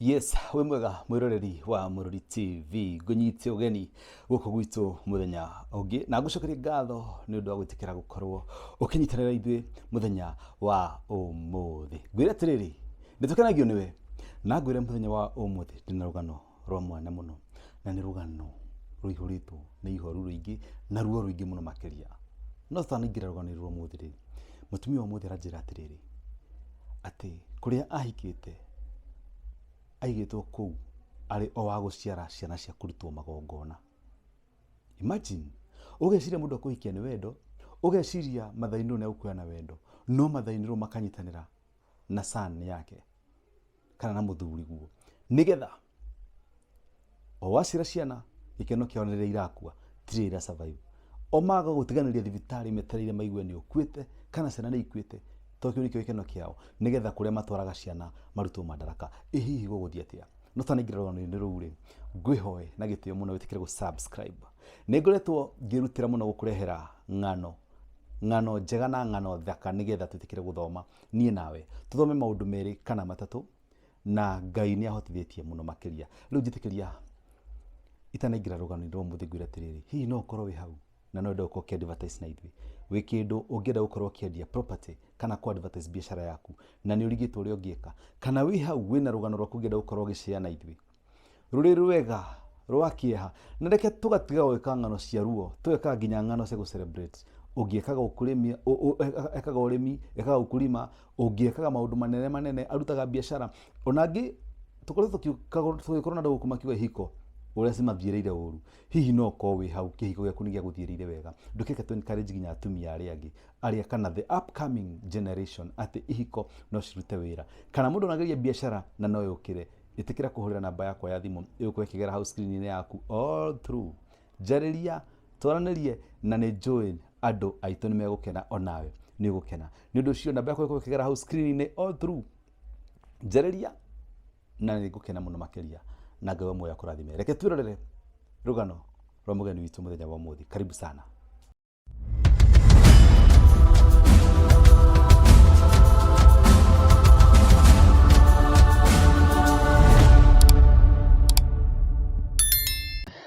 Yes, wĩ mwega mwĩroreri wa Mũrori TV, ngũnyite ũgeni gũkũ gwitũ mũthenya ũngĩ na ngũcokerie ngatho nĩ ũndũ wa gwĩtĩkĩra gũkorwo ũkĩnyitanĩra ithuĩ mũthenya wa ũmũthĩ. Ngwĩre atĩrĩrĩ, nĩ tũkenagio nĩwe na ngwĩre mũthenya wa ũmũthĩ ndĩna rũgano rwa mwanya mũno na nĩ rũgano rũihũrĩtwo nĩ ihoru rũingĩ na ruo rũingĩ mũno makĩria. No tũtanaingĩra rũgano-inĩ rwa ũmũthĩ rĩ, mũtumia wa ũmũthĩ aranjĩra atĩrĩrĩ, atĩ kũrĩa ahikĩte aigĩtwo kũu arĩ o wa gũciara ciana cia kũrutwo magongona. Imagine, ũgeciria mũndũ akũhikia nĩ wendo, ũgeciria mathainĩrwo nĩ agũkuoya na wendo, no mathainĩrwo makanyitanĩra na son yake kana na mũthuri guo, nĩgetha o waciara ciana gĩkeno kĩao nĩ rĩrĩa irakua ti rĩrĩa ira survive. O maga gũtiganĩria thibitarĩ metereire maigue nĩ ũkuĩte kana ciana nĩ ikuĩte, tondũ kĩu nĩkĩo gĩkeno kĩao, nĩgetha kũrĩa matwaraga ciana marutwo mandaraka. Ĩ hihi gũgũthiĩ atĩa? No tũtanaingĩra rũgano-inĩ rũu rĩ, ngwĩhoe na gĩtĩo mũno wĩtĩkĩre gũ subscribe. Nĩ ngoretwo ngĩrutĩra mũno gũkũrehera ng'ano, ng'ano njega na ng'ano thaka nĩgetha twĩtĩkĩre gũthoma niĩ nawe. Tũthome maũndũ merĩ kana matatũ na Ngai nĩ ahotithĩtie mũno makĩria. Rĩu njĩtĩkĩria itanaingĩra rũgano-inĩ rwa ũmũthĩ ngwĩre atĩrĩrĩ, hihi no ũkorwo wĩ hau na no wende gũkorwo ũkĩ advertise na ithuĩ? Wĩ kĩndũ ũngĩenda gũkorwo ũkĩendia property kana kũ advertise biacara yaku na nĩ ũrigĩtwo ũrĩa ũngĩka, kana wĩ hau wĩna rũgano rwaku ũngĩenda gũkorwo ũgĩ share na ithuĩ, rũrĩ rwega rwa kĩeha, na reke tũgatiga gwĩka ng'ano cia ruo, tũgeka nginya ng'ano cia gũ celebrate. Ũngĩekaga ũkũrĩmi, ekaga ũrĩmi, ekaga ukulima, ũngĩekaga maũndũ manene manene, arutaga biacara. Ona angĩ tũkoretwo tũgĩkorwo na andũ gũkũ makiuga ihiko ũrĩa cimathiĩrĩire ũru. Hihi no ũkorwo wĩ hau kĩhiko gĩaku nĩ gĩagũthiĩrĩire wega. Ndũkĩreke tũ encourage nginya atumia arĩa angĩ arĩa kana the upcoming generation atĩ ihiko no cirute wĩra. Kana mũndũ ũrageria biacara na no yũkĩre, ĩtĩkĩra kũhũrĩra namba yakwa ya thimũ ĩgũkorwo ĩkĩgera hau screen-inĩ yaku all through. Njarĩria, twaranĩrie na nĩ njũĩ andũ aitũ nĩ megũkena onawe nĩ ũgũkena. Nĩ ũndũ ũcio namba yakwa ĩgũkorwo ĩkĩgera hau screen-inĩ all through. Njarĩria na nĩ ngũkena mũno makĩria na Ngai wa muoyo akũrathime. Reke twĩrorere rũgano rwa mũgeni witũ mũthenya wa ũmũthĩ. Karibu sana.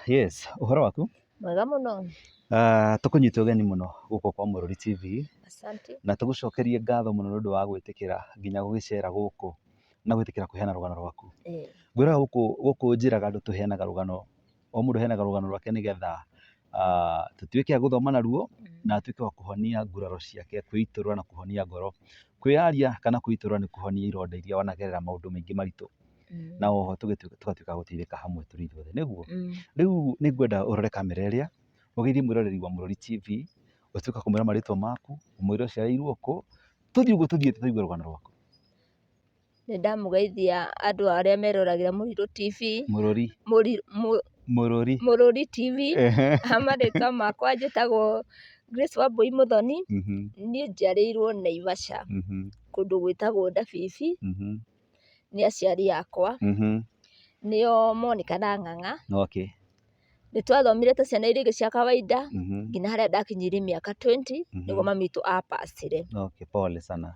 Yes, ũhoro waku? Mwega mũno. Tũkũnyita ũgeni mũno gũkũ kwa Mũrori TV. Asante. Na tũgũcokerie ngatho mũno nĩ ũndũ wa gwĩtĩkĩra nginya gũgĩcera gũkũ na gwĩtĩkĩra kũheana rũgano rwaku. Ngwĩraga gũkũ gũkũ njĩraga andũ tũheanaga rũgano, o mũndũ aheanaga rũgano rwake nĩgetha tũtuĩke a gũthoma naruo na atuĩke wa kũhonia nguraro ciake, kwĩitũrũra na kũhonia ngoro. Kwĩyaria kana kwĩitũrũra nĩ kũhonia ironda iria wanagerera maũndũ maingĩ maritũ. Na oho tũgatuĩka a gũteithĩka hamwe tũrĩ ithuothe, nĩguo? Rĩu nĩ ngwenda ũrore kamera ĩrĩa, ũgeithie mwĩroreri wa Mũrori TV, ũtuĩke wa kũmwĩra marĩtwa maku, ũmwĩre ũciarĩirwo kũ, tũthiĩ ũguo tũthiĩte tũigue rũgano rwaku. Nĩ ndamũgeithia andũ arĩa meroragĩra Mũrirũ TV. Mũrori. Mũrori. Mũrori TV. Ha marĩtwa makwa njĩtagwo Grace Wambui Mũthoni. Niĩ njiarĩirwo Naivasha, kũndũ gwĩtagwo Ndabibi, nĩ aciari akwa, nĩo Monica na Ng'ang'a. Nĩ twathomire ta ciana iria ingĩ cia kawaida nginya harĩa ndakinyirie mĩaka 20 nĩguo mami witũ a pass ire. Okay, pole sana.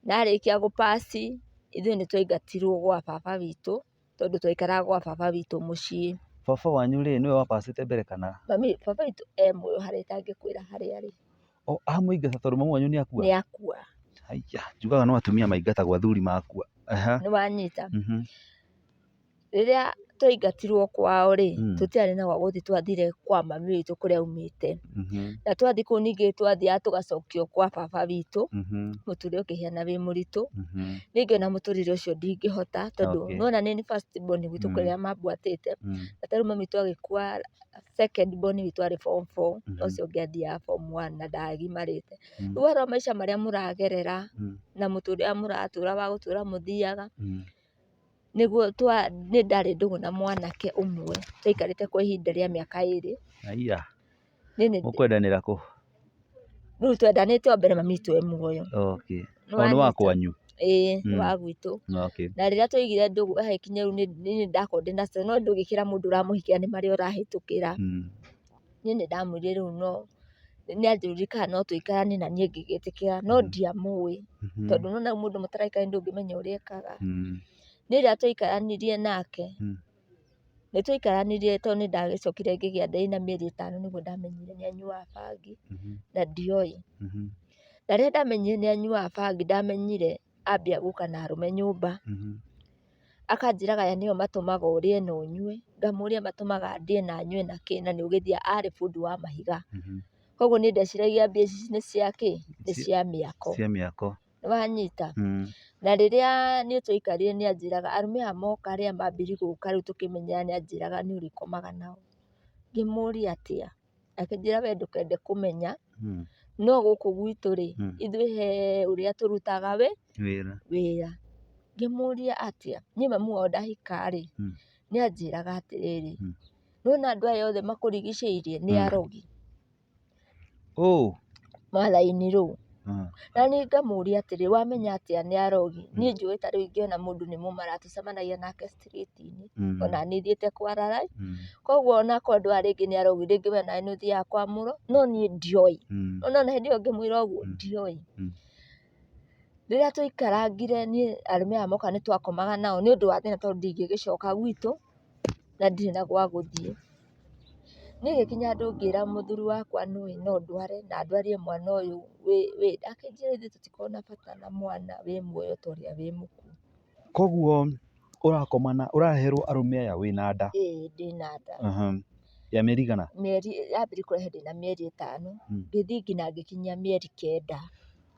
Ndarĩkia gũ pass ithuĩ nĩ twaingatirwo gwa baba witũ tondũ twaikaraga gwa baba witũ mũciĩ. Baba wanyu rĩ, nĩwe wa pass ĩte mbere kana? Mami, baba witũ e muoyo harĩa itangĩkwĩra harĩa arĩ. O, amũingata tondũ mami wanyu nĩ akua? Nĩ akua. Haiya, njugaga no atumia maingatagwo athuri makua. Nĩ wanyita? Rĩrĩa twaingatirwo kwao rĩ, tũtiarĩ na gwa gũthiĩ twathire kwa mami witũ kũrĩa aumĩte. Na twathiĩ kũu ningĩ twathiaga tũgacokio kwa baba witũ, mũtũrĩre ũkĩhiana wĩ mũritũ. Niĩ ngĩona mũtũrĩre ũcio ndingĩhota tondũ nĩ wona niĩ nĩ first born gwitũ kũrĩ arĩa mambuatĩte, na ta rĩu mami witũ agĩkua second born witũ arĩ form four, na ũcio ũngĩ athiaga form one na ndagimarĩte. Rĩu ũhoro wa maica marĩa mũragerera na mũtũrĩre ũrĩa mũratũra wa gũtũra mũthiaga. Nĩguo twa nĩ ndarĩ ndũgũ na mwanake ũmwe twaikarĩte kwa ihinda rĩa mĩaka ĩrĩ. Haiya, mũkwendanĩra kũ? Rĩu twendanĩte o mbere mami witũ e muoyo. Okay. O nĩ wa kwanyu? Ĩĩ nĩ wa gwitũ. Okay. Na rĩrĩa twaigire ndũgũ hagĩkinya rĩu niĩ nĩ ndakorwo ndĩna stress, no ndũngĩkĩra mũndũ ũramũhikia nĩ marĩa ũrahĩtũkĩra. Niĩ nĩ ndamwĩrire rĩu no, nĩ anjũririe kana no tũikaranie na niĩ ngĩgĩtĩkĩra no ndiamũĩ, tondũ nĩ wona mũndũ mũtaraikarania ndũngĩmenya ũrĩa ekaga. Niĩ rĩrĩa twaikaranirie nake, nĩ twaikaranirie tondũ nĩ ndagĩcokire ngĩgĩa nda ĩna mĩeri 5 nĩguo ndamenyire nĩ anyuaga bangi na ndioĩ. Na rĩrĩa ndamenyire nĩ anyuaga bangi ndamenyire ambia gũka na arũme nyũmba, akanjĩraga aya nĩo matũmaga ũrĩe na ũnyue, ngamũria matũmaga ndĩe na nyue na kĩ na nĩ ũgĩthiaga, arĩ bundi wa mahiga. Koguo niĩ ndeciragia mbia ici nĩ cia kĩ? Nĩ cia mĩako. Cia mĩako. Nĩwanyita? Na rĩrĩa niĩ twaikarire nĩ anjĩraga arũme aya moka rĩrĩa mambirie gũka rĩu tũkĩmenyana nĩ anjĩraga nĩ ũrĩkomaga nao. Ngĩmũria atĩa? Akĩnjĩra we ndũkende kũmenya, no gũkũ gwitũ rĩ, ithuĩ he ũrĩa tũrutaga wĩra. Wĩra. Ngĩmũria atĩa? Niĩ mami wao ndahika rĩ, nĩ anjĩraga atĩrĩrĩ, nĩwona andũ aya othe makũrigicĩirie nĩ arogi. Oh. Maraini rũu. Na niĩ ngamũria atĩrĩ, wamenya atĩa nĩ arogi? Niĩ njũĩ ta rĩu ingĩona mũndũ nĩ mũmara tũcemanagia nake street-inĩ, ona niĩ thiĩte kwarara koguo onakorwo andũ aya rĩngĩ nĩ arogi, rĩngĩ we nawe nĩ ũthiaga kwa mũro, no niĩ ndioĩ. Nĩwona hĩndĩ ĩyo ngĩmwĩra ũguo, ndioĩ. Rĩrĩa twaikarangire niĩ arũme aya moka nĩ twakomaga nao nĩ ũndũ wa thĩna tondũ ndingĩgĩcoka gwitũ, na ndirĩ na gwa gũthiĩ. Niĩ gĩkinya handũ ngĩra mũthuri wakwa nĩũĩ no ndware na ndwarie mwana ũyũ wĩ, akĩnjĩra ithuĩ tũtikoragwo na bata na mwana wĩ muoyo ta ũrĩa wĩ mũkuũ. Koguo ũrakoma na ũraherwo arũme aya wĩna nda? Ĩĩ ndĩna nda. Ya mĩeri igana? Mĩeri yambirie kũrehe ndĩna mĩeri 5, ngĩthiĩ nginya ngĩkinyia mĩeri 9.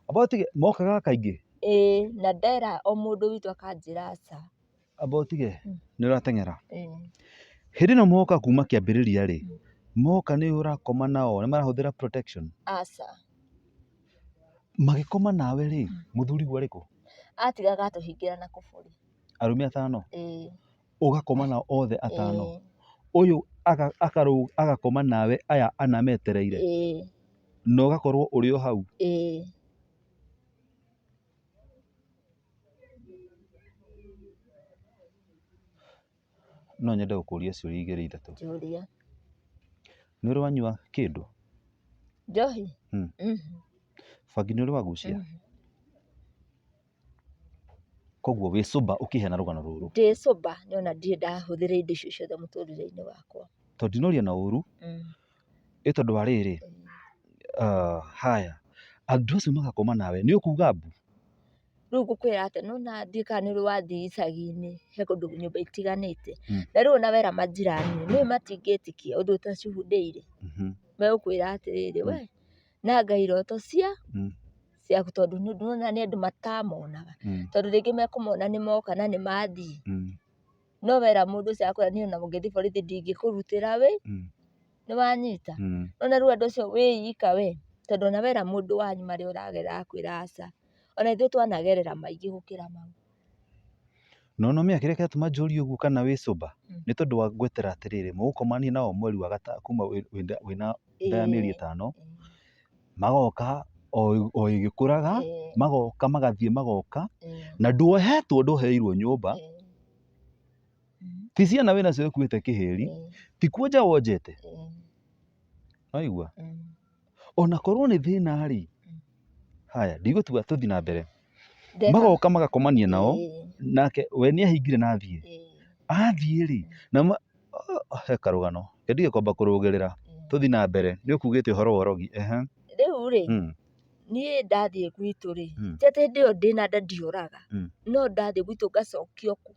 Amba ũtige, mokaga kaingĩ? Ĩĩ na ndera o mũndũ witũ akanjĩra aca. Amba ũtige, nĩ ũrateng'era. Hĩndĩ ĩno moka kuma kĩambĩrĩria rĩ, moka nĩ ũrakoma nao, nĩ marahũthĩra protection? Aca. Magĩkoma nawe rĩ, mũthuriguo arĩ kũ? Atigaga atũhingĩra na kũburi. Arũme atano? Ĩĩ. Ũgakoma nao othe atano? Ĩĩ. Ũyũ agakoma nawe aya ana metereire? Ĩĩ. Na ũgakorwo ũrĩ o hau? Ĩĩ. No nyende gũkũria ciũria igĩrĩ ithatũ. Njũria. Nĩ ũrĩ wanyua kĩndũ? Njohi? Bangi nĩ ũrĩ wagucia? Koguo wĩ sober ũkĩheana rũgano rũrũ? Ndĩ sober nĩ ona ndirĩ ndahũthĩra indo icio ciothe mũtũrĩre-inĩ wakwa. Tondũ ndinoria na ũru, ĩ tondũ wa rĩrĩ, haya, andũ acio magakoma nawe, nĩ ũkuga mbu? Rĩu ngũkwĩra atĩa, nĩwona ndiũĩ kana nĩ ũrĩ wathiĩ icagi-inĩ, he kũndũ nyũmba itiganĩte, na rĩu ona wera manjirani, nĩũĩ matingĩtĩkia ũndũ ũtacihundĩire, megũkwĩra atĩrĩrĩ, we nanga iroto cia ciaku tondũ nĩwona nĩ andũ matamonaga, tondũ rĩngĩ mekũmona nĩ moka na nĩ mathiĩ, no wera mũndũ ũcio akwĩra niĩ ona ũngĩthiĩ borithi ndingĩkũrutĩra wĩ, nĩ wanyita? Nĩwona rĩu andũ acio wĩ ika we, tondũ ona wera mũndũ wanyu marĩa ũragerera akwĩra aca, ona ithuĩ twanagerera maingĩ gũkĩra mau. No no menya kĩrĩa kĩratũma njũrie ũguo kana wĩ sober nĩ tondũ wa ngwetera atĩrĩrĩ, mũgũkomania nao mweri wa gatano kuma wĩna nda ya mĩeri 5, magoka o ĩgĩkũraga, magoka magathiĩ magoka, na nduohetwo ndwoheirwo nyũmba, ti ciana wĩnacio ũkuĩte kĩhĩri, ti kuonja wonjete, waigua? Ona korwo nĩ thĩna rĩ, haya ndigũtua tũthiĩ na mbere. Magoka magakomania nao, nake we nĩ ahingire na athiĩ. Athiĩ rĩ, na he karũgano, reke ndige kwamba kũrũgĩrĩra, tũthiĩ na mbere, nĩ ũkugĩte ũhoro wa ũrogi, ehe. Rĩu rĩ, niĩ ndathiĩ gwitũ rĩ, ti atĩ hĩndĩ ĩyo ndĩna nda ndioraga, no ndathiĩ gwitũ ngacokio kũ?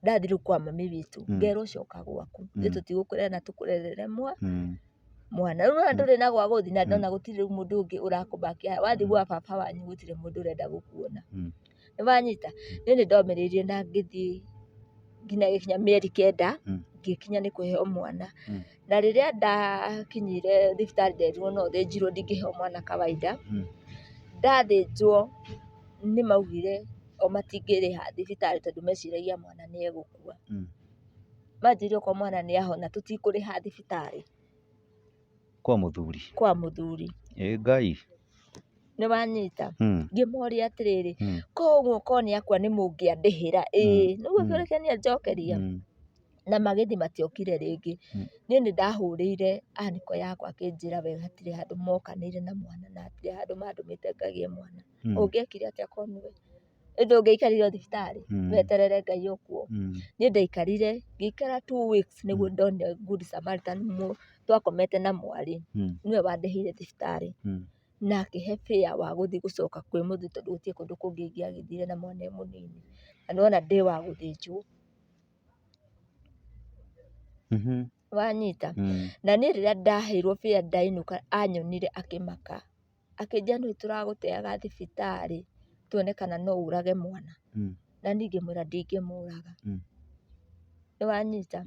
Ndathiĩ rĩu kwa mami witũ, ngerwo coka gwaku, ithuĩ tũtigũkũrera na tũkũrerere mwana. Rĩu nĩwona ndũrĩ na gwa gũthiĩ na ndona gũtirĩ rĩu mũndũ ũngĩ ũrakũbakia, wathiĩ gwa baba wanyu gũtirĩ mũndũ ũrenda gũkuona. Nĩwanyita? Niĩ nĩ ndomĩrĩirie na ngĩthiĩ nginya gĩkinya mĩeri 9, ngĩkinya nĩ kũheo mwana. Na rĩrĩa ndakinyire thibitarĩ nderirwo no thĩnjirwo ndingĩheo mwana kawaida, ndathĩnjwo nĩ maugire o matingĩrĩha thibitarĩ tondũ meciragia mwana nĩ egũkua. Manjĩrire okorwo mwana nĩ ahona tũtikũrĩha thibitarĩ. Kwa mũthuri? Kwa mũthuri. Ĩ Ngai. Nĩ wanyita? Ngĩmoria atĩrĩrĩ, koguo korwo nĩ akua nĩ mũngĩandĩhĩra? Ĩĩ, nĩguo kĩũria kĩrĩa niĩ njokeria. Na magĩthiĩ matiokire rĩngĩ. Niĩ nĩ ndahũrĩire aniko yakwa akĩnjĩra we hatirĩ handũ mokanĩire na mwana na hatirĩ handũ mandũmĩte ngagĩe mwana. Ũngĩekire atĩa korwo nĩwe? Ndũngĩikarire o thibitarĩ Mm. weterere Ngai okuo. Niĩ ndaikarire ngĩikara 2 weeks nĩguo ndonire Good Samaritan twakomete na mwarĩ, nĩwe wandĩhĩire thibitarĩ na akĩhe fare wa gũthiĩ gũcoka kwĩ mũthuri tondũ gũtirĩ kũndũ kũngĩ ingĩagĩthire na mwana e mũnini. Na nĩwona ndĩ wa gũthĩnjwo. Wanyita? Na niĩ rĩrĩa ndaheirwo fare ndainũka anyonire akĩmaka. Akĩnjĩra nĩũĩ tũragũteaga thibitarĩ tuone kana no ũrage mwana. Na niĩ ngĩmwĩra ndingĩmũraga. Nĩwanyita?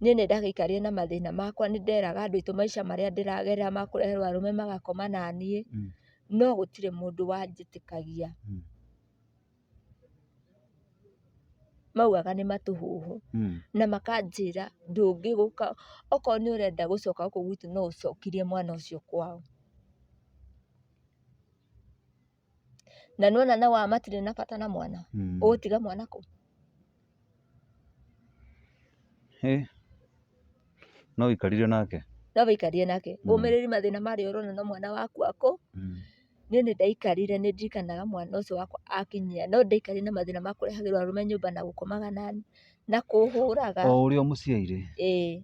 Niĩ nĩ ndagĩikarire na mathĩna makwa, nĩ nderaga andũ aitũ maica marĩa ndĩragerera ma kũreherwo arũme magakoma naniĩ, no gũtirĩ mũndũ wanjĩtĩkagia. Maugaga nĩ matũhũhũ na makanjĩra ndũngĩgũka, okorwo nĩ ũrenda gũcoka gũkũ gwitũ no ũcokirie mwana ũcio kwao. Na nĩwona nao aya matirĩ na bata na mwana, ũgũtiga mwana kũ? No wĩikarire nake? No wĩikarire nake, ũmĩrĩrie mathĩna marĩa ũrona no mwana waku akũ. Niĩ nĩ ndaikarire nĩ ndirikanaga mwana ũcio wakwa akinyia, no ndaikarire na mathĩna ma kũrehagĩrwo arũme nyũmba na gũkomaga naniĩ, na kũhũraga. O ũrĩa ũmũciaire? Ĩĩ,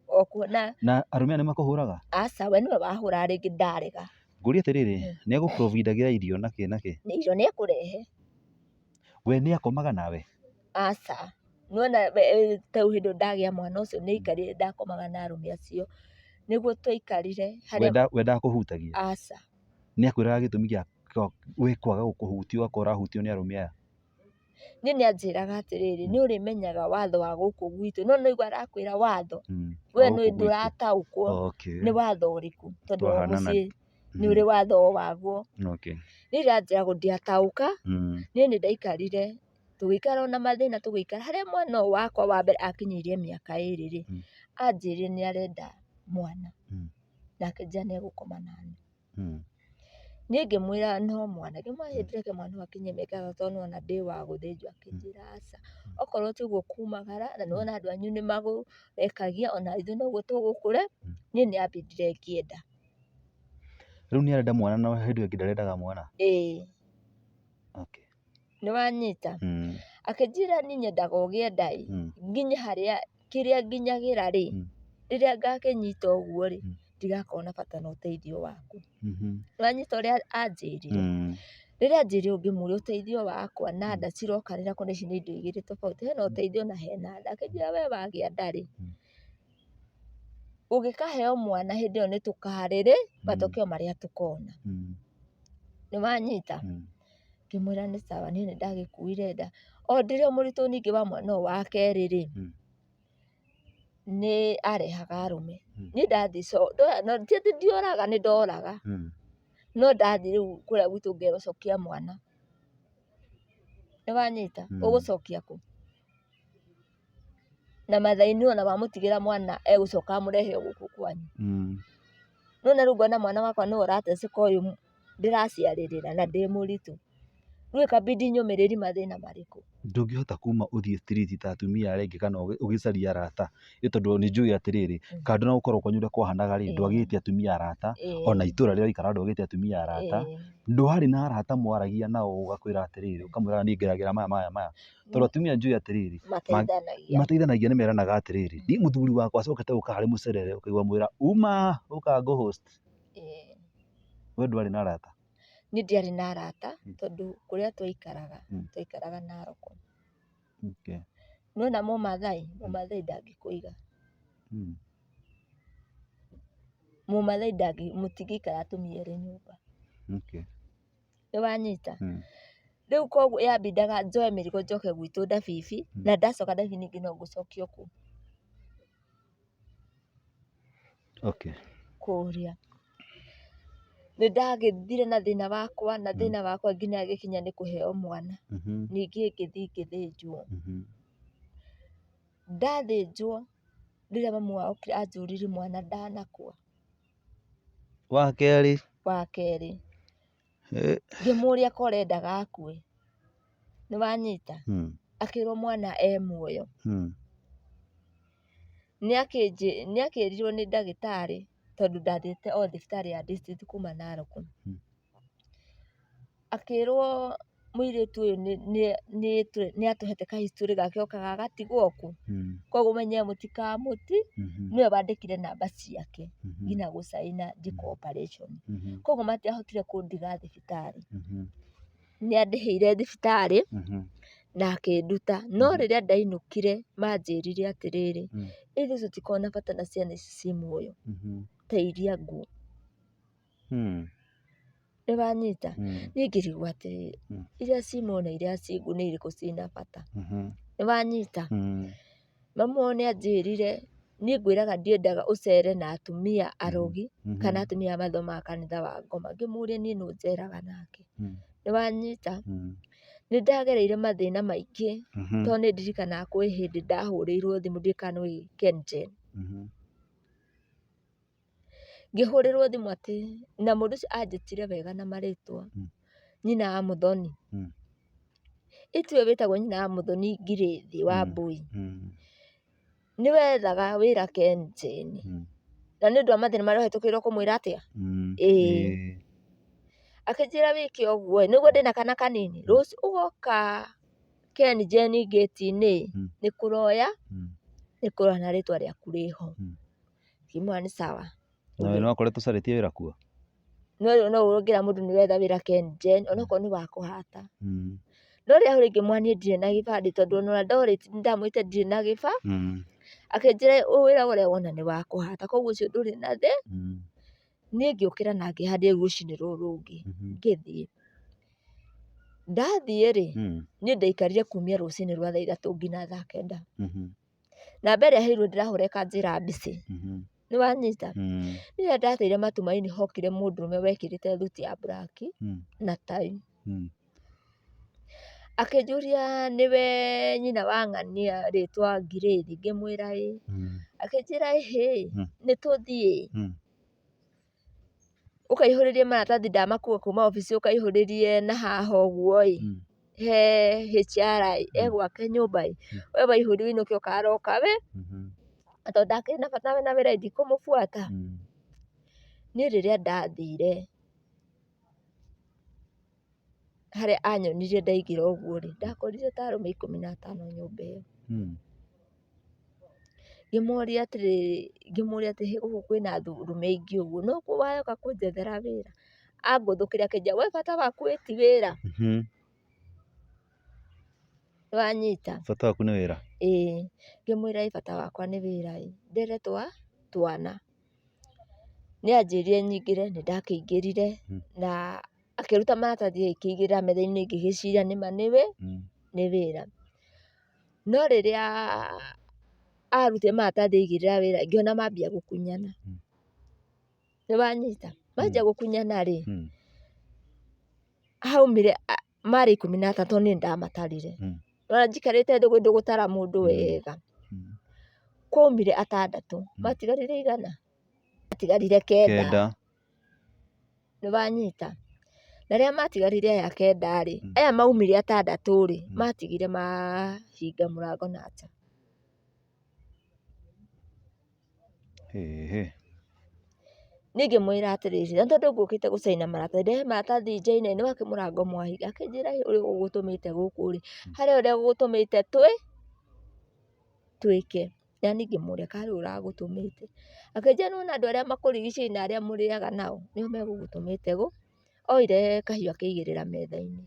o kuona. Na arũme aya nĩ makũhũraga? Aca, we nĩwe wahũraga rĩngĩ ndarega. Ngũrie atĩrĩrĩ, nĩ agũ provide agĩra irio na kĩ na kĩ? Irio nĩ ekũrehe. We nĩ akomaga nawe? Aca, nĩwona ta rĩu hĩndĩ ĩyo ndagĩa mwana ũcio nĩ aikarire ndakomaga na arũme acio, nĩguo twaikarire harĩa. We ndakũhutagia? Aca. Nĩ akwĩraga gĩtũmi gĩa we kwaga gũkũhutia ũgakorwo ũrahutio nĩ arũme aya? Niĩ nĩ anjĩraga atĩrĩrĩ, nĩ ũrĩmenyaga watho wa gũkũ gwitũ, no nĩ ũraigua arakwĩra watho, we ndũrataũkwo nĩ watho ũrĩkũ, tondũ o mũciĩ nĩ ũrĩ watho waguo. Niĩ rĩrĩa anjĩraga ndiataũka, niĩ nĩ ndaikarire, tũgĩikara ona mathĩna tũgĩikara, harĩa mwana ũyũ wakwa wa mbere akinyirie mĩaka ĩrĩ rĩ, anjĩrire nĩ arenda mwana, na akĩnjĩra nĩ egũkoma naniĩ. Niĩ ngĩmwĩra no mwana, ngĩmwĩra hĩ ndĩreke mwana ũyũ akinyie mĩaka ĩyo tondũ nĩwona ndĩ wa gũthĩnjwo, akĩnjĩra aca, okorwo ti ũguo kumagara na nĩwona andũ anyu nĩ magũrekagia ona ithuĩ noguo tũgũkũre, niĩ nĩ ambindire ngĩenda. Rĩu nĩ arenda mwana na hĩndĩ ĩyo ĩngĩ ndarendaga mwana? Ĩĩ. Okay. Nĩ wanyita? Akĩnjĩra niĩ nyendaga ũgĩe nda ĩ, nginye harĩa kĩrĩa nginyagĩra rĩ, rĩrĩa ngakĩnyita ũguo rĩ, ndigakorwo na bata na ũteithio waku. Nĩ wanyita ũrĩa anjĩrire? Rĩrĩa anjĩrire ũguo ngĩmũria ũteithio wakwa na nda cirokanĩra kũ na ici nĩ indo igĩrĩ tofauti, hena ũteithio na hena nda. Akĩnjĩra we wagĩa nda rĩ, ũngĩkaheo mwana hĩndĩ ĩyo nĩ tũkarĩrĩ matokeo marĩa tũkona. Nĩ wanyita? Ngĩmwĩra nĩ sawa, niĩ nĩ ndagĩkuire nda. O ndĩrĩ o mũritũ ningĩ wa mwana ũyũ wa kerĩ rĩ, nĩ arehaga arũme. Niĩ ndathiĩ ti atĩ ndioraga nĩ ndoraga, no ndathiĩ rĩu kũrĩa gwitũ ngerwo cokia mwana. Nĩ wanyita? Ũgũcokia kũ? Na mathaa-inĩ ona wamũtigĩra mwana egũcoka amũrehe o gũkũ kwanyu. Nĩwona rĩu ngona mwana wakwa nĩwe ũrateceka ũyũ ndĩraciarĩrĩra na ndĩ mũritũ. Rĩu ĩkambindi nyũmĩrĩrie mathĩna marĩkũ. Ndũngĩhota kuma ũthiĩ street ta atumia arĩa angĩ kana ũgĩcarie arata, ĩ tondũ nĩ njũĩ atĩrĩrĩ, kando na gũkorwo kwanyu ũrĩa kwahanaga rĩ, ndwagĩte atumia arata, ona itũra rĩrĩa ũraikara ndwagĩte atumia arata, ndwarĩ na arata mwaragia nao ũgakwĩra atĩrĩrĩ, ũkamwĩra niĩ ngeragĩra maya maya maya. Tondũ atumia njũĩ atĩrĩrĩ, Mateithanagia. Mateithanagia nĩ meranaga atĩrĩrĩ, niĩ mũthuri wakwa acokete gũka harĩ mũcerere ũkaigua mwĩra uma ũka ngũ host. We ndwarĩ na arata? Niĩ ndiarĩ na arata tondũ kũrĩa twaikaraga, twaikaraga Narok. Nĩwona mũmathai, mũmathai ndangĩkũiga. Mũmathai mũtingĩikara atumia erĩ nyũmba. Nĩ wanyita? Rĩu koguo yambindaga njoe mĩrigo njoke gwitũ Ndabibi, na ndacoka Ndabibi ningĩ no ngũcokio kũ? Kũrĩa. Nĩ ndagĩthire na thĩna wakwa na thĩna wakwa nginya ngĩkinya nĩ kũheo mwana. Ningĩ ngĩthiĩ ngĩthĩnjwo. Ndathĩnjwo rĩrĩa mamu wao okire anjũririe mwana ndanakua. Wa kerĩ. Wa kerĩ. Ngĩmũria ko ũrendaga akue. Nĩ wanyita? Akĩrwo mwana e muoyo. Nĩ akĩrirwo nĩ ndagĩtarĩ tondũ ndathiĩte o thibitarĩ ya district kuma Narok. Akĩrwo Mũirĩtu ũyũ nĩ atũhete ka history gake okaga agatigwo kũ, koguo menye mũtikamũti, nĩwe wandĩkire namba ciake nginya gũcaina njĩkwo operation. Koguo matiahotire kũndiga thibitarĩ. Nĩ andĩhĩire thibitarĩ na akĩnduta. No rĩrĩa ndainũkire manjĩrire atĩrĩrĩ, ithuĩ tũtikoragwo na bata na ciana ici ciĩ muoyo ta iria nguũ. Nĩ wanyita? Niĩ ngĩrigwo atĩrĩrĩ, iria ciĩ muoyo na iria ciĩ nguũ nĩ irĩkũ ciĩna bata? Nĩ wanyita? Mamu wao nĩ anjĩrire, niĩ ngwĩraga ndiendaga ũcere na atumia arogi kana atumia arĩa mathomaga kanitha wa ngoma. Ngĩmũria niĩ nũ njeraga nake? Nĩ wanyita? Nĩ ndagereire mathĩna maingĩ tondũ nĩ ndirikanaga kwĩ hĩndĩ ndahũrĩirwo thimũ ndiũĩ kana nĩ ũĩ KenGen. Ngĩhũrĩrwo thimũ atĩ, na mũndũ ũcio anjĩtire wega na marĩtwa, nyina wa Mũthoni. Ĩtiwe wĩtagwo nyina wa Mũthoni Ngirĩthi wa Mbui. Nĩ wethaga wĩra KenGen. Na nĩ ũndũ wa mathĩna marĩa ũhetũkĩire ũkũmwĩra atĩa? Ĩĩ. Akĩnjĩra wĩke ũguo ĩ, nĩguo ndĩna kana kanini, rũciũ ũgoka KenGen ngĩti-inĩ, nĩ kũroya, nĩ kũroya na rĩtwa rĩaku rĩho. Ngĩmwĩra nĩ sawa. Na we no akoretwo ũcarĩtie wĩra kuo? No rĩu no ũngĩra mũndũ nĩ ũretha wĩra KenGen onokorwo nĩ wa kũhata. No rĩrĩa ahũrire ngĩmwĩra niĩ ndirĩ na gĩbandĩ tondũ ona ũrĩa ndorĩtie nĩ ndamwĩrĩte ndirĩ na gĩba, akĩnjĩra wĩra ũrĩa wona nĩ wa kũhata koguo ũcio ndũrĩ na thĩ. Niĩ ngĩũkĩra na ngĩharĩria rũcinĩ rũrũ rũngĩ ngĩthiĩ. Ndathiĩ rĩ, niĩ ndaikarire kumia rũcinĩ rwa thaa 3 nginya thaa 9. Namba ĩrĩa heirwo ndĩrahũra ĩkanjĩra busy. Nĩ wanyita? Rĩrĩa ndateire matumaini hokire mũndũrũme wekĩrĩte thuti ya black na tai. Akĩnjũria nĩwe nyina wa ng'ania rĩtwa Ngirĩthi, ngĩmwĩra ĩĩ. Akĩnjĩra ĩhĩ, nĩ tũthiĩ. Ũkaihũrĩrie maratathi ndamakua kuma obici ũkaihũrĩrie na haha ũguo ĩ, he HR ĩ, e gwake nyũmba ĩ, we waihũria ũinũke ũkaroka wĩ, na tondũ ndakĩrĩ na bata na wĩra ĩ ndikũmũbuata. Niĩ rĩrĩa ndathire harĩa anyonirie ndaingĩra ũguo rĩ, ndakorire ta arũme 15 nyũmba ĩyo. Ngĩmoria atĩrĩrĩ, ngĩmũria atĩrĩ, gũkũ kwĩna arũme aingĩ ũguo, no waũka kũnjethera wĩra? Angũthũkĩra akĩnjĩra we bata waku ĩ ti wĩra? Nĩwanyita? Bata waku nĩ wĩra? Ĩĩ, ngĩmwĩra ĩ bata wakwa nĩ wĩra ĩ, ndere twana. Nĩ anjĩrire nyingĩre, nĩ ndakĩingĩrire na akĩruta maratathi akĩigĩrĩra metha-inĩ ngĩgĩciria nĩma nĩ wĩra. No rĩrĩa arutire maratathi aigĩrĩra wĩra ngĩona mambia gũkunyana. Nĩ wanyita? Manjia gũkunyana rĩ, haumire marĩ 13 niĩ nĩ ndamatarire. Ona njikarĩte thĩ ũguo ndũgũtara mũndũ wega. Kwaumire atandatũ, matigarire igana? Matigarire 9. 9. Nĩ wanyita? Na rĩrĩa matigarire aya 9 rĩ, aya maumire atandatũ rĩ, matigire mahinga mũrango na nja. Niĩ ngĩmwĩra atĩrĩrĩ, na tondũ ngũkĩte gũcaina maratathi, ndehe maratathi njaine nĩ wakĩ mũrango mwahinga? Akĩnjĩra ũrĩa ũgũgũtũmĩte gũkũ rĩ, harĩ ũrĩa ũgũgũtũmĩte twĩke. Na niĩ ngĩmũria karĩ ũ ũragũtũmĩte? Akĩnjĩra nĩ wona andũ arĩa makũrigicĩirie na arĩa mũrĩaga nao nĩo megũgũtũmĩte gũkũ. Oire kahiũ akĩigĩrĩra metha-inĩ.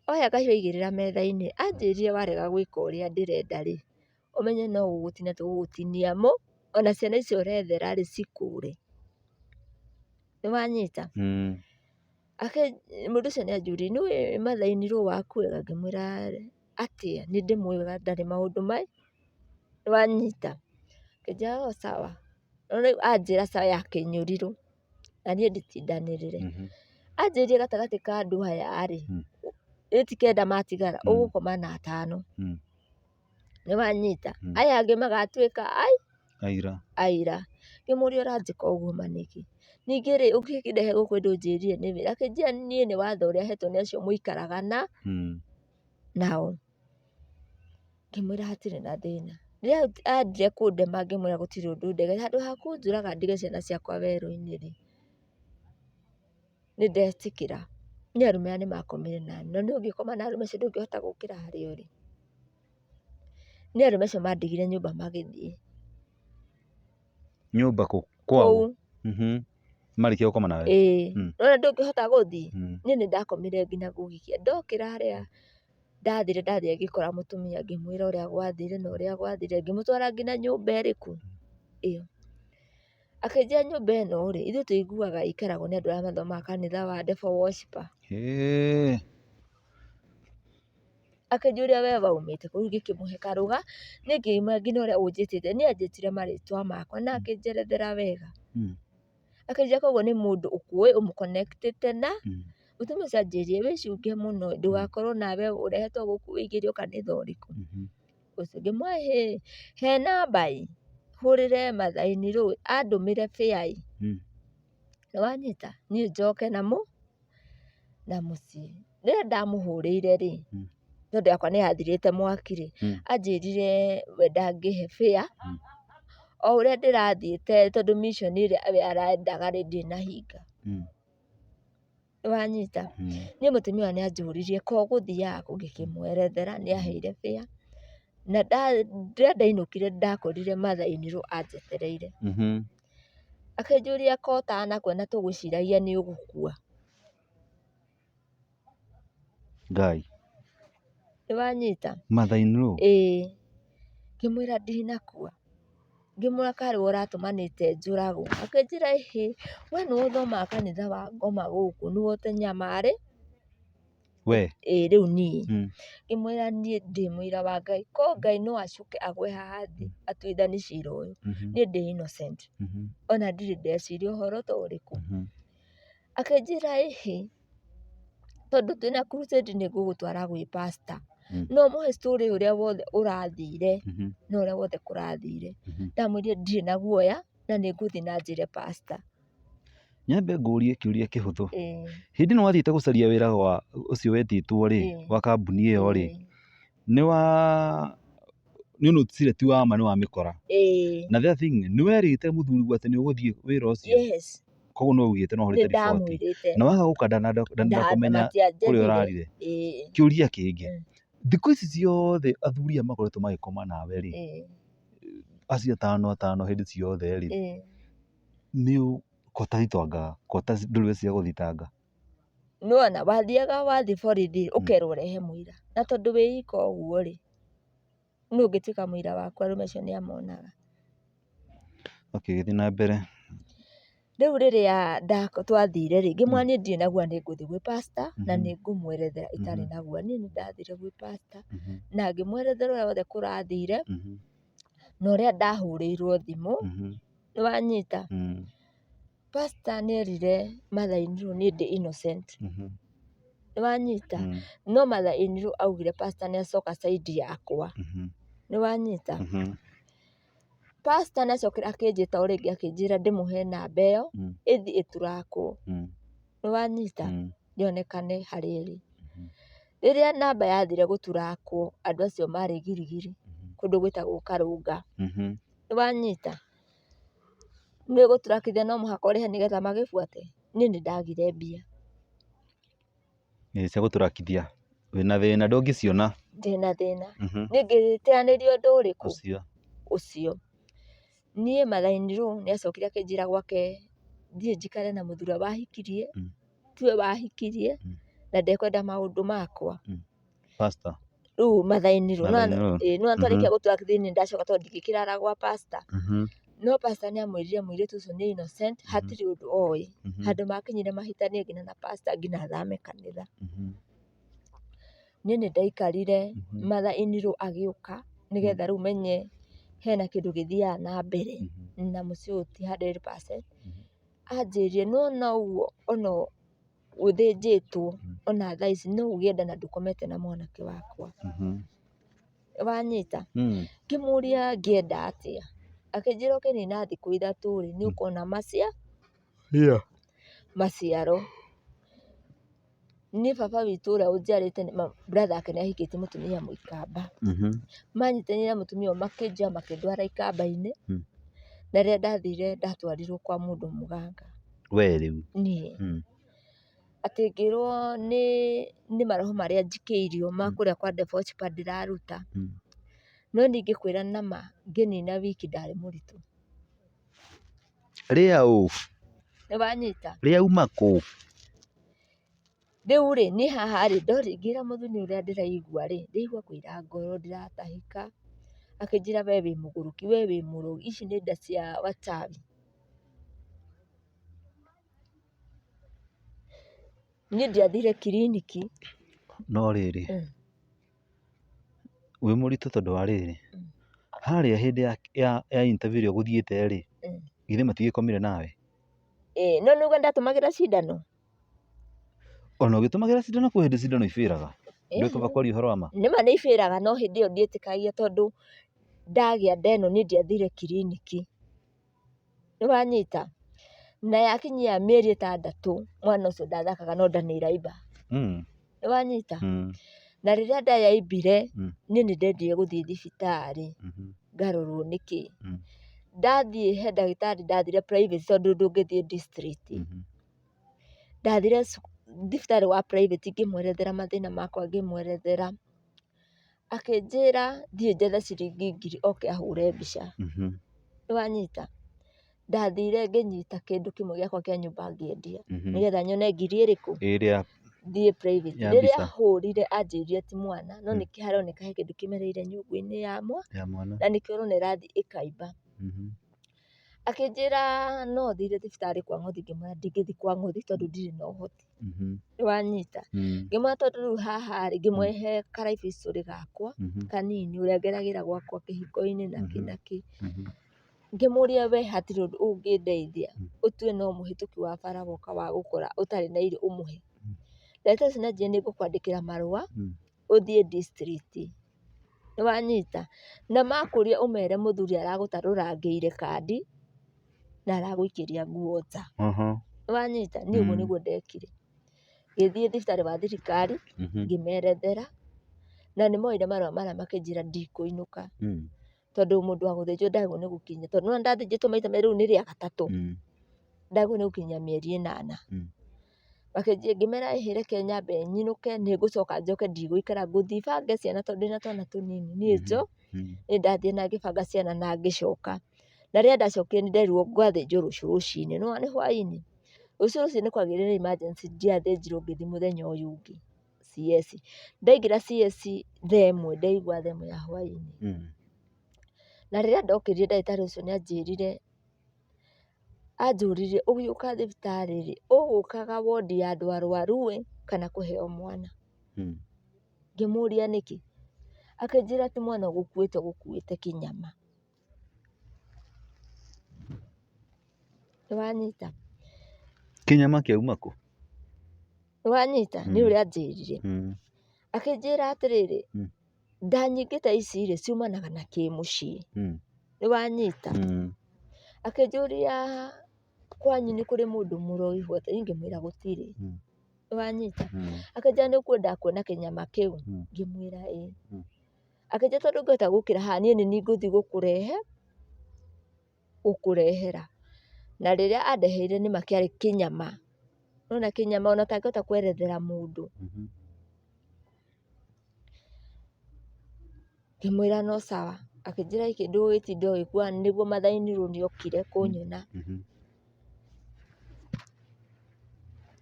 Oya kahiũ aigĩrĩra metha-inĩ, anjĩrire warega gwĩka ũrĩa ndĩrenda rĩ, ũmenye no gũgũtinia tũgũgũtinia ona ciana icio ũrethera rĩ cikũre. Nĩ wanyita? Mũndũ ũcio nĩ anjũririe nĩ ũĩ mother in law waku wega? Ngĩmwĩra atĩa, nĩ ndĩmũĩ wega ndarĩ maũndũ mai. Nĩ wanyita? Akĩnjĩra o sawa. No rĩu anjĩra sawa ya kĩnyũrirũ na niĩ nditindanĩrĩre. Anjĩrire gatagatĩ ka andũ aya rĩ, ĩ ti 9 matigara, ũgũkoma na atano. Nĩ wanyita? Aya angĩ magatuĩka aira. Aira. Ngĩmũria ũranjĩka ũguo ma nĩkĩ? Ningĩ rĩ, ũkĩndehe gũkũ ndũnjĩrire nĩ wĩra. Akĩnjĩra niĩ nĩ watho ũrĩa hetwo nĩ acio mũikaraga nao. Ngĩmwĩra hatirĩ na thĩna. Rĩrĩa endire kũndema ngĩmwĩra gũtirĩ ũndũ ndega, handũ ha kũnjũraga ndige ciana ciakwa werũ-inĩ rĩ, nĩ ndetĩkĩra. Niĩ arũme aya nĩ makomire nani, na nĩ ũngĩkoma na arũme acio ndũngĩhota gũkĩra harĩa ũrĩ. Niĩ arũme acio mandigire nyũmba magĩthiĩ. Nyũmba kũ? Kwao? Kũu. Marĩkia gũkoma nawe? Ĩĩ. Nĩwona ndũngĩhota gũthiĩ? Niĩ nĩ ndakomire nginya gũgĩkĩa. Ndokĩra harĩa ndathire ndathire ngĩkora mũtumia ngĩmwĩra ũrĩa gwathire na ũrĩa gwathire, ngĩmũtwara nginya nyũmba ĩrĩkũ? Ĩyo. Akĩnjĩra nyũmba ĩno rĩ, ithuĩ tũiguaga ĩikaragwo nĩ andũ arĩa mathomaga kanitha wa Devil Worshipper. Hĩĩ. Akĩnjũria we waumĩte kũ, rĩu ngĩkĩmũhe karũga, niĩ ngĩmwĩra nginya ũrĩa ũnjĩtĩte, niĩ anjĩtire marĩtwa makwa na akĩnjerethera wega. Akĩnjĩra koguo nĩ mũndũ ũkũĩ ũmũ connect ĩte na, mũtumia ũcio anjĩrire wĩcunge mũno ndũgakorwo nawe ũrehetwo gũkũ ũingĩrio kanitha ũrĩkũ. Ũcio ngĩmwĩra ĩhĩ, he namba ĩ, hũrĩre Mathai rĩ andũmĩre fare ĩ, nĩwanyita, niĩ njoke na mũciĩ. Rĩrĩa ndamũhũrĩire rĩ, tondũ yakwa nĩ yathirĩte mwaki rĩ, anjĩrire we ndangĩhe fare, o ũrĩa ndĩrathiĩte tondũ mission ĩrĩa we arendaga rĩ ndĩnahinga. Nĩwanyita? Niĩ mũtumia ũyũ nĩ anjũririe ko ũgũthiaga kũ, ngĩkĩmwerethera nĩ aheire fare, na rĩrĩa ndainũkire ndakorire mother in law anjetereire. Akĩnjũria ko ũtanakuona tũgwĩciragia nĩ ũgũkua. Ngai. Nĩwanyita? Mother in law? Ĩĩ. Ngĩmwĩra ndinakua. Ngĩmwĩra karĩ we ũratũmanĩte njũragwo. Akĩnjĩra ĩhĩ, we nĩwe ũthomaga kanitha wa ngoma gũkũ, nĩwe ũtenyamarĩ. We? Ĩĩ rĩu niĩ. Ngĩmwĩra niĩ ndĩ mũira wa Ngai, ko Ngai no acoke agwe haha thĩ atuithanie cira ũyũ, niĩ ndĩ innocent. Ona ndirĩ ndeciria ũhoro ta ũrĩkũ. Akĩnjĩra ĩhĩ, tondũ twĩna crusade nĩ ngũgũtwara gwĩ pastor. No ũmũhe story ũrĩa wothe ũrathire na ũrĩa wothe kũrathire. Ndamwĩrire ndirĩ na guoya na nĩ ngũthiĩ na njĩre pastor. Nyambe ngũrie kĩũria kĩhũthũ. Hĩndĩ ĩno wathiĩte gũcaria wĩra wa ũcio wetĩtwo rĩ, wa kambuni ĩyo rĩ, nĩ wa nĩ ũnoticire ti wa ma nĩ wa mĩkora. Na the other thing, nĩ werĩte mũthuriguo atĩ nĩ ũgũthiĩ wĩra ũcio? Yes. Koguo nĩ waugĩte no ũhũrĩte riboti. Na waga gũka ndakũmenya kũrĩa ũrarire. Kĩũria kĩngĩ, thikũ ici ciothe athuri aya makoretwo magĩkoma nawe rĩ, acio atano atano hĩndĩ ciothe rĩ, nĩ ko ũtathitanganga, ko ndũrĩ weciria gũthitanga? Nĩwona wathiaga wathiĩ borithi ũkerwo ũrehe mũira, na tondũ wĩ ika ũguo rĩ, nũ ũngĩtuĩka mũira waku arũme acio nĩ amonaga. Okay, gĩthiĩ na mbere. Rĩu rĩrĩa twathire rĩ, ngĩmwĩra niĩ ndirĩ na guoya nĩ ngũthiĩ gwĩ pastor na nĩ ngũmwerethera itarĩ na guoya. Niĩ nĩ ndathire gwĩ pastor na ngĩmwerethera ũrĩa wothe kũrathire na ũrĩa ndahũrĩirwo thimũ, nĩ wanyita? Pastor nĩ erire mother in law niĩ ndĩ innocent, nĩ wanyita? No mother in law augire pastor nĩ acoka side yakwa, nĩ wanyita? Pastor nĩ acokire akĩnjĩta o rĩngĩ akĩnjĩra ndĩmũhe namba ĩyo, ĩthiĩ ĩturakwo, nĩ wanyita? Yonekane harĩa ĩrĩ. Rĩrĩa namba yathire gũturakwo, andũ acio marĩ Girigiri, kũndũ gwĩtagwo Karũnga, nĩ wanyita? Nĩ gũturakithia no mũhaka ũrĩhe nĩgetha magĩbuate, niĩ nĩ ndagire mbia. Ĩĩ cia gũtũrakithia, wĩna thĩna ndũngĩciona. Ndĩna thĩna, niĩ ngĩteanĩria ũndũ ũrĩkũ? Ũcio. Ũcio. Niĩ mother in law nĩ acokire akĩnjĩra gwake thiĩ njikare na mũthuri ũrĩa wahikirie, tiwe wahikirie, na ndekwenda maũndũ makwa. Pastor. Rĩu mother in law, Mother-in-law. nĩwona twarĩkia gũtũrakithia niĩ ndacoka tondũ ndingĩkĩrara gwa pastor. No pastor nĩ amwĩrire mũirĩtu ũcio nĩ innocent, hatirĩ ũndũ oĩ. Handũ makinyire mahĩtanie nginya na pastor nginya athame kanitha. Niĩ nĩ ndaikarire mother in law agĩũka nĩgetha rĩu menye hena kĩndũ gĩthiaga na mbere na mũciĩ ũyũ ti 100%. Anjĩrire nĩwona ũguo ona ũthĩnjĩtwo ona thaa ici no ũgĩe nda na ndũkomete na mwanake wakwa. Wanyita? Ngĩmũria ngĩenda atĩa? Akĩnjĩra ũkĩnina thikũ ithatũ rĩ, nĩ ũkona maciaro. Niĩ baba witũ ũrĩa ũnjiarĩte brother yake nĩ ahikĩtie mũtumia mũikamba. Manyitanire na mũtumia ũyũ makĩnjoya makĩndwara ikamba-inĩ, na rĩrĩa ndathire ndatwarirwo kwa mũndũ mũganga. We rĩu? Niĩ. Atĩ ngĩrwo nĩ maroho marĩa njikĩirio ma kũrĩa kwa devil worshiper ndĩraruta. No niĩ ingĩkwĩra nama ngĩnina wiki ndarĩ mũritũ. Rĩa ũ? Nĩ wanyita? Rĩa uma kũ? Rĩu rĩ, niĩ haha rĩ, ndori ngĩra mũthuri ũrĩa ndĩraigua rĩ, ndĩraigua kũira ngoro, ndĩratahĩka. Akĩnjĩra we wĩ mũgũrũki, we wĩ mũrogi, ici nĩ nda cia wachawi. Niĩ ndiathire kiriniki. No rĩrĩ, wĩ mũritũ tondũ wa rĩrĩ, harĩa hĩndĩ ya interview ĩrĩa ũgũthiĩte rĩ, githĩ matigĩkomire nawe? Ĩĩ, no nĩuga ndatũmagĩra cindano? Ona ũgĩtũmagĩra cindano kwĩ hĩndĩ cindano ibĩraga. Ndũĩ kaba kwaria ũhoro wa ma? Nĩma nĩ ibĩraga no hĩndĩ ĩyo ndiĩtĩkagia tondũ ndagĩa nda ĩno niĩ ndiathire kiriniki. Nĩ wanyita? Na yakinyia mĩeri ĩtandatũ mwana ũcio ndathakaga no nda nĩ ĩraimba. Nĩ wanyita? Na rĩrĩa nda yaimbire niĩ nĩ ndendire gũthiĩ thibitarĩ ngarorwo nĩkĩ. Ndathiĩ he ndagĩtarĩ ndathire private tondũ ndũngĩthiĩ district. Ndathire thibitarĩ wa private ngĩmwerethera mathĩna makwa ngĩmwerethera. Akĩnjĩra thiĩ njethe ciringi ngiri oke ahũre mbica. Nĩ wanyita? Ndathire ngĩnyita kĩndũ kĩmwe gĩakwa kĩa nyũmba ngĩendia nĩgetha nyone ngiri ĩrĩkũ? Ĩrĩa Thiĩ private. Ya Rĩrĩa mbica. ahũrire anjĩrire ti mwana no nĩkĩ haroneka he kĩndũ kĩmereire nyũngũ-inĩ ya mwana. Na nĩkĩo ũrona ĩrathiĩ ĩkaimba. Akĩnjĩra no thire thibitarĩ kwa Ng'othi, ngĩmwĩra ndingĩthiĩ kwa Ng'othi tondũ ndirĩ na ũhoti. Nĩ wanyita? Ngĩmwĩra tondũ rĩu haha rĩ, ngĩmũhe ka life history gakwa kanini ũrĩa ngeragĩra gwakwa kĩhiko-inĩ na kĩ na kĩ. Ngĩmũria we hatirĩ ũndũ ũngĩndeithia, ũtue no mũhĩtũki wa bara woka wa gũkora ũtarĩ na irio ũmũhe. Ndagĩtarĩ ũcio nĩ anjĩrire nĩ ngũkwandĩkĩra marũa ũthiĩ district. Nĩ wanyita? Na makũria ũmere mũthuri aragũtarũrangĩire kandi na aragũikĩria nguo nja. Nĩ wanyita? Niĩ ũguo nĩguo ndekire. Ngĩthiĩ thibitarĩ wa thirikari, ngĩmerethera, na nĩ moire marũa marĩa makĩnjĩra ndikũinũka. Tondũ mũndũ wa gũthĩnjwo ndagĩrĩirwo nĩ gũkinyia, tondũ nĩ wona ndathĩnjĩtwo maita merĩ rĩu nĩ rĩa gatatũ, ndagĩrĩirwo nĩ gũkinyia mĩeri ĩnana. Ngĩmera ĩhĩ reke nyambe nyinũke nĩ ngũcoka njoke ndigũikara, ngũthiĩ bange ciana tondũ ndĩna twana tũnini, niĩ nĩ ndathiĩ na ngĩbanga ciana na ngĩcoka. Na rĩrĩa ndacokire nĩ nderirwo ngathĩnjwo rũciũ rũcinĩ, nĩ wona nĩ hwainĩ, rũciũ rũcinĩ kwagĩire na emergency ndiathĩnjirwo ngĩthiĩ mũthenya ũyũ ũngĩ CS. Ndaingĩra CS thaa ĩmwe ndaigua thaa ĩmwe ya hwainĩ. Na rĩrĩa ndokĩrire ndagĩtarĩ ũcio nĩ anjĩrire, anjũririe ũgĩũka thibitarĩ rĩ, ũgũkaga wondi ya andũ arwaru ĩ kana kũheo mwana? Ngĩmũria nĩkĩ? Akĩnjĩra ti mwana ũgũkuĩte ũgũkuĩte kĩnyama. Nĩ wanyita? Kĩnyama kĩauma kũ? Nĩ wanyita? Nĩ ũrĩa anjĩrire. Akĩnjĩra atĩrĩrĩ, nda nyingĩ ta ici rĩ, ciumanaga na kĩmũciĩ. Nĩ wanyita? Akĩnjũria kwanyu nĩ kũrĩ mũndũ mũroi what? Niĩ ngĩmwĩra gũtirĩ. Nĩ wanyita? Akĩnjĩra nĩ ũkwenda kuona kĩnyama kĩu? Ngĩmwĩra ĩĩ. Akĩnjĩra tondũ ndũngĩhota gũkĩra haha niĩ nĩ niĩ ngũthiĩ gũkũrehe, gũkũrehera. Na rĩrĩa andeheire nĩma kĩarĩ kĩnyama. Nĩwona kĩnyama ona ũtangĩhota kwerethera mũndũ. Ngĩmwĩra no sawa. Akĩnjĩra gĩkĩ ndũgũgĩtinda ũgĩkua nĩguo mother-in-law nĩ okire kũnyona.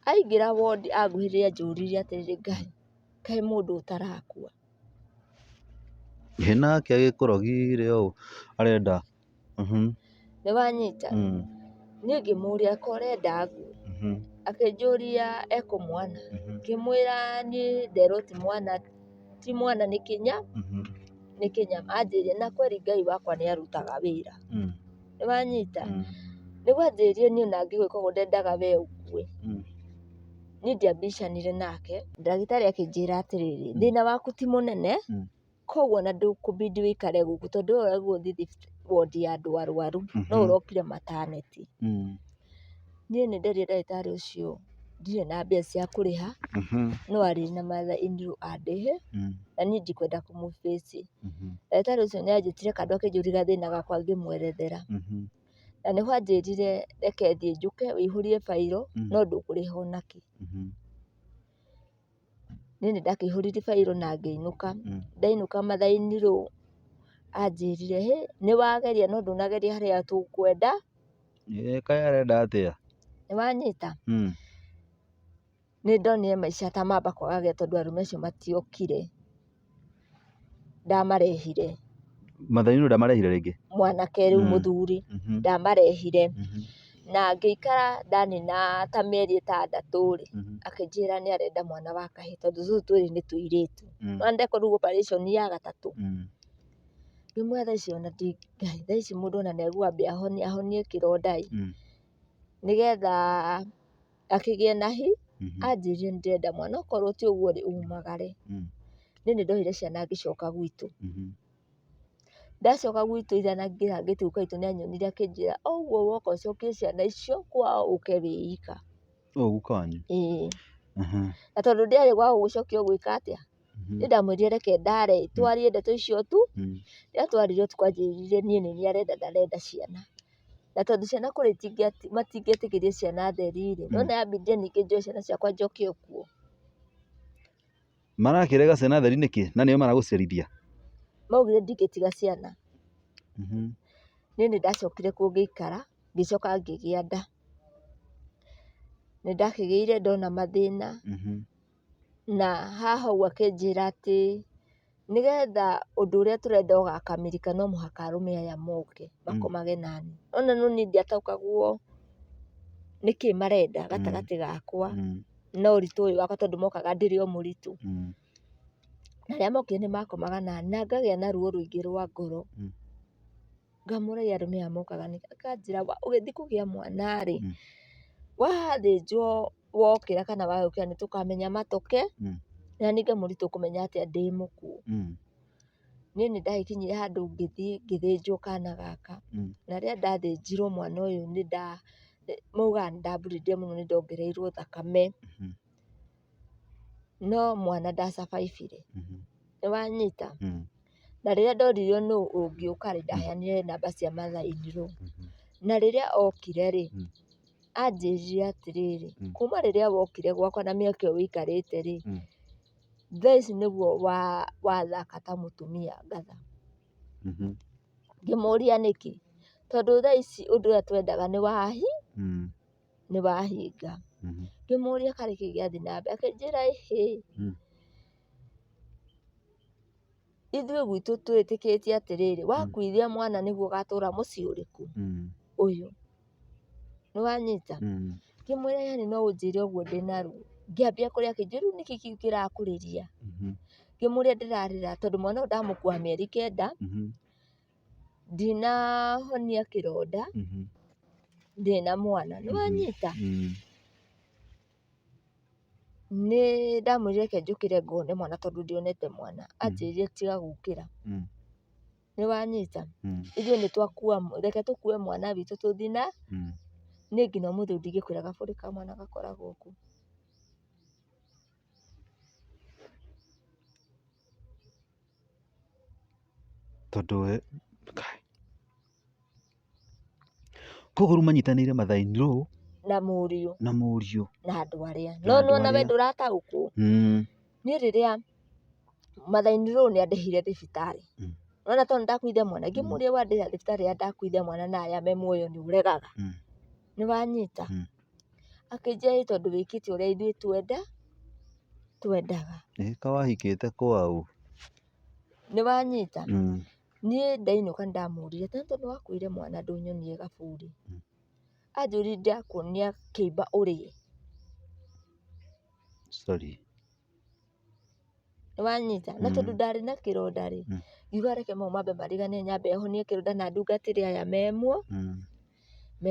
Aingĩra wondi anguhĩrĩria anjũririe atĩrĩrĩ, Ngai, kaĩ mũndũ ũtarakua? Ĩ nake agĩkũrogire ũũ arenda. Nĩ wanyita? Niĩ ngĩmũria ko ũrenda ngue? Akĩnjũria ekũ mwana? Ngĩmwĩra niĩ nderwo ti mwana, ti mwana nĩ kĩnya, nĩ kĩnyama. Anjĩrire na kweri Ngai wakwa nĩ arutaga wĩra. Nĩ wanyita? Nĩguo anjĩrire niĩ ona ngĩgwĩka ũguo ndendaga we ũkue. Niĩ ndiambicanire nake. Ndagĩtarĩ akĩnjĩra atĩrĩrĩ, thĩna waku ti mũnene, koguo ona ndũkũbidi ũikare gũkũ tondũ we ũragwo ũthiĩ wondi ya andũ arwaru, no ũrokire maternity. Niĩ nĩ nderire ndagĩtarĩ ũcio ndirĩ na mbia cia kũrĩha, no arĩ na mother in law andĩhe, na niĩ ndikwenda kũmũ face. Ndagĩtarĩ ũcio nĩ anjĩtire kando akĩnjũria gathĩna gakwa ngĩmwerethera. Na nĩho anjĩrire reke thiĩ njũke ũihũrie bairo no ndũkũrĩha onakĩ. Niĩ nĩ ndakĩihũririe bairũ na ngĩinũka. Ndainũka mathaa-inĩ rũ, anjĩrire hĩ, nĩ wageria no ndũnageria harĩa tũkwenda. Ĩ kaĩ arenda atĩa? Nĩ wanyita? Nĩ ndonire maica ta mamba kwagagĩra tondũ arũme acio matiokire. Ndamarehire. Mathaa-inĩ ndamarehire rĩngĩ? Mwanake rĩu mũthuri, ndamarehire. Na ngĩikara ndanina ta mĩeri 6 rĩ, akĩnjĩra nĩ arenda mwana wa kahĩĩ tondũ tũtũ twĩrĩ nĩ tũirĩtu. Nĩwona ndekwo rĩu operation ya gatatũ. Ngĩmwĩra thaa ici ona ndi Ngai, thaa ici mũndũ ona nĩ egwambia ahonie ahonie kĩronda ĩ, nĩgetha akĩgĩe na hi, anjĩrire nĩ ndĩrenda mwana okorwo ti ũguo rĩ, umagare. Niĩ nĩ ndoire ciana ngĩcoka gwitũ. Ndacoka gwitũ itanangĩra ngĩte guka witũ nĩ anyonire akĩnjĩra o ũguo woka ũcokie ciana icio kwao ũke wĩ ika. Ũyũ guka wanyu? Ĩĩ. Na tondũ ndiarĩ gwa gũgĩcokia ũgwĩka atĩa? Niĩ ndamwĩrire reke ndare twarie ndeto icio tu. Rĩrĩa twaririe ũtukũ anjĩrire niĩ nĩ niĩ arenda ndarenda ciana. Na tondũ ciana kũrĩa matingĩetĩkĩria ciana theri rĩ, nĩwona yambindire ningĩ njoe ciana ciakwa njoke o kuo. Marakĩrega ciana theri nĩkĩ na nĩo maragũciarithia? Maugire ndingĩtiga ciana. Niĩ nĩ ndacokire kuo ngĩikara, ngĩcoka ngĩgĩa nda. Nĩ ndakĩgĩire ndona mathĩna, na haha ũguo akĩnjĩra atĩ nĩgetha ũndũ ũrĩa tũrenda ũgakamĩrika no mũhaka arũme aya moke makomage nani. Nĩwona no niĩ ndiataũkagwo nĩkĩ marenda gatagatĩ gakwa na ũritũ ũyũ wakwa tondũ mokaga ndĩrĩ o mũritũ. Na rĩrĩa mokire nĩ makomaga nani na ngagĩa na ruo rũingĩ rwa ngoro. Ngamũragia arũme aya mokaga nĩkĩ, akanjĩra ũgĩthiĩ kũgĩa mwana rĩ, wathĩnjwo wokĩra kana wagĩũkĩra nĩ tũkamenya matoke, na ningĩ mũritũ ũkũmenya atĩa ndĩ mũkuũ. Niĩ nĩ ndagĩkinyire handũ ngĩthiĩ ngĩthĩnjwo kana gaka, na rĩrĩa ndathĩnjirwo mwana ũyũ nĩ nda, maugaga nĩ ndamburindire mũno nĩ ndongereirwo thakame, no mwana nda survive ire. Nĩ wanyita? Na rĩrĩa ndoririo nũ ũngĩũka rĩ, ndaheanire namba cia mother in law. Na rĩrĩa okire rĩ, anjĩrire atĩrĩrĩ, kuma rĩrĩa wokire gwakwa na mĩaka ĩyo wĩikarĩte rĩ, thaa ici nĩguo wathaka ta mũtumia ngatha. Ngĩmũria nĩkĩ, tondũ thaa ici ũndũ ũrĩa twendaga nĩ nĩ wahinga. Ngĩmũria karĩ kĩ gĩathiĩ na mbere, akĩnjĩra ĩhĩ, ithuĩ gwitũ twĩtĩkĩtie atĩrĩrĩ, wakuithia mwana nĩguo ũgatũra mũciĩ ũrĩkũ? Ũyũ. Nĩ wanyita? Ngĩmwĩra yani no ũnjĩre ũguo ndĩna ruo. Ngĩambia kũrĩra akĩnjĩra rĩu nĩkĩ kĩu kĩrakũrĩria? Ngĩmũria ndĩrarĩra tondũ mwana ũyũ ndamũkua mĩeri 9, ndinahonia kĩronda, ndĩna mwana. Nĩ wanyita? Nĩ ndamwĩrire reke njũkĩre ngone mwana tondũ ndionete mwana. Anjĩrire tiga gũkĩra. Nĩ wanyita? Ithuĩ nĩ twakua, reke tũkue mwana witũ tũthiĩ na, niĩ nginya ũmũthĩ ũyũ ndingĩkwĩra gabũrĩ ka mwana gakoragwo kũ. Tondũ we Ngai. Koguo rĩu manyitanĩire mother in law na mũriũ na mũriũ na andũ arĩa Na no andũ nĩwona we arĩa. ndũrataũkwo. Niĩ rĩrĩa mother in law nĩ andĩhire thibitarĩ, nĩwona tondũ nĩndakuithia mwana, ngĩmũria wandĩhĩra thibitarĩ rĩrĩa ndakuithia mwana na aya me muoyo nĩ ũregaga, nĩ wanyita? Akĩnjĩra ĩ tondũ wĩkĩte ũrĩa ithuĩ twendaga. Ĩ kaĩ wahikĩte kwaũ? Nĩ wanyita? Niĩ ndainũka nĩ ndamũririe tondũ nĩ wakuire mwana ndũnyonie gaburi. Anjĩrire ndakuonia kĩimba ũrĩe. Sorry. Nĩ wanyita? Na tondũ ndarĩ na kĩronda rĩ, ngiuga reke mau mambe marigane nyambe honie kĩronda na ndungatĩre aya me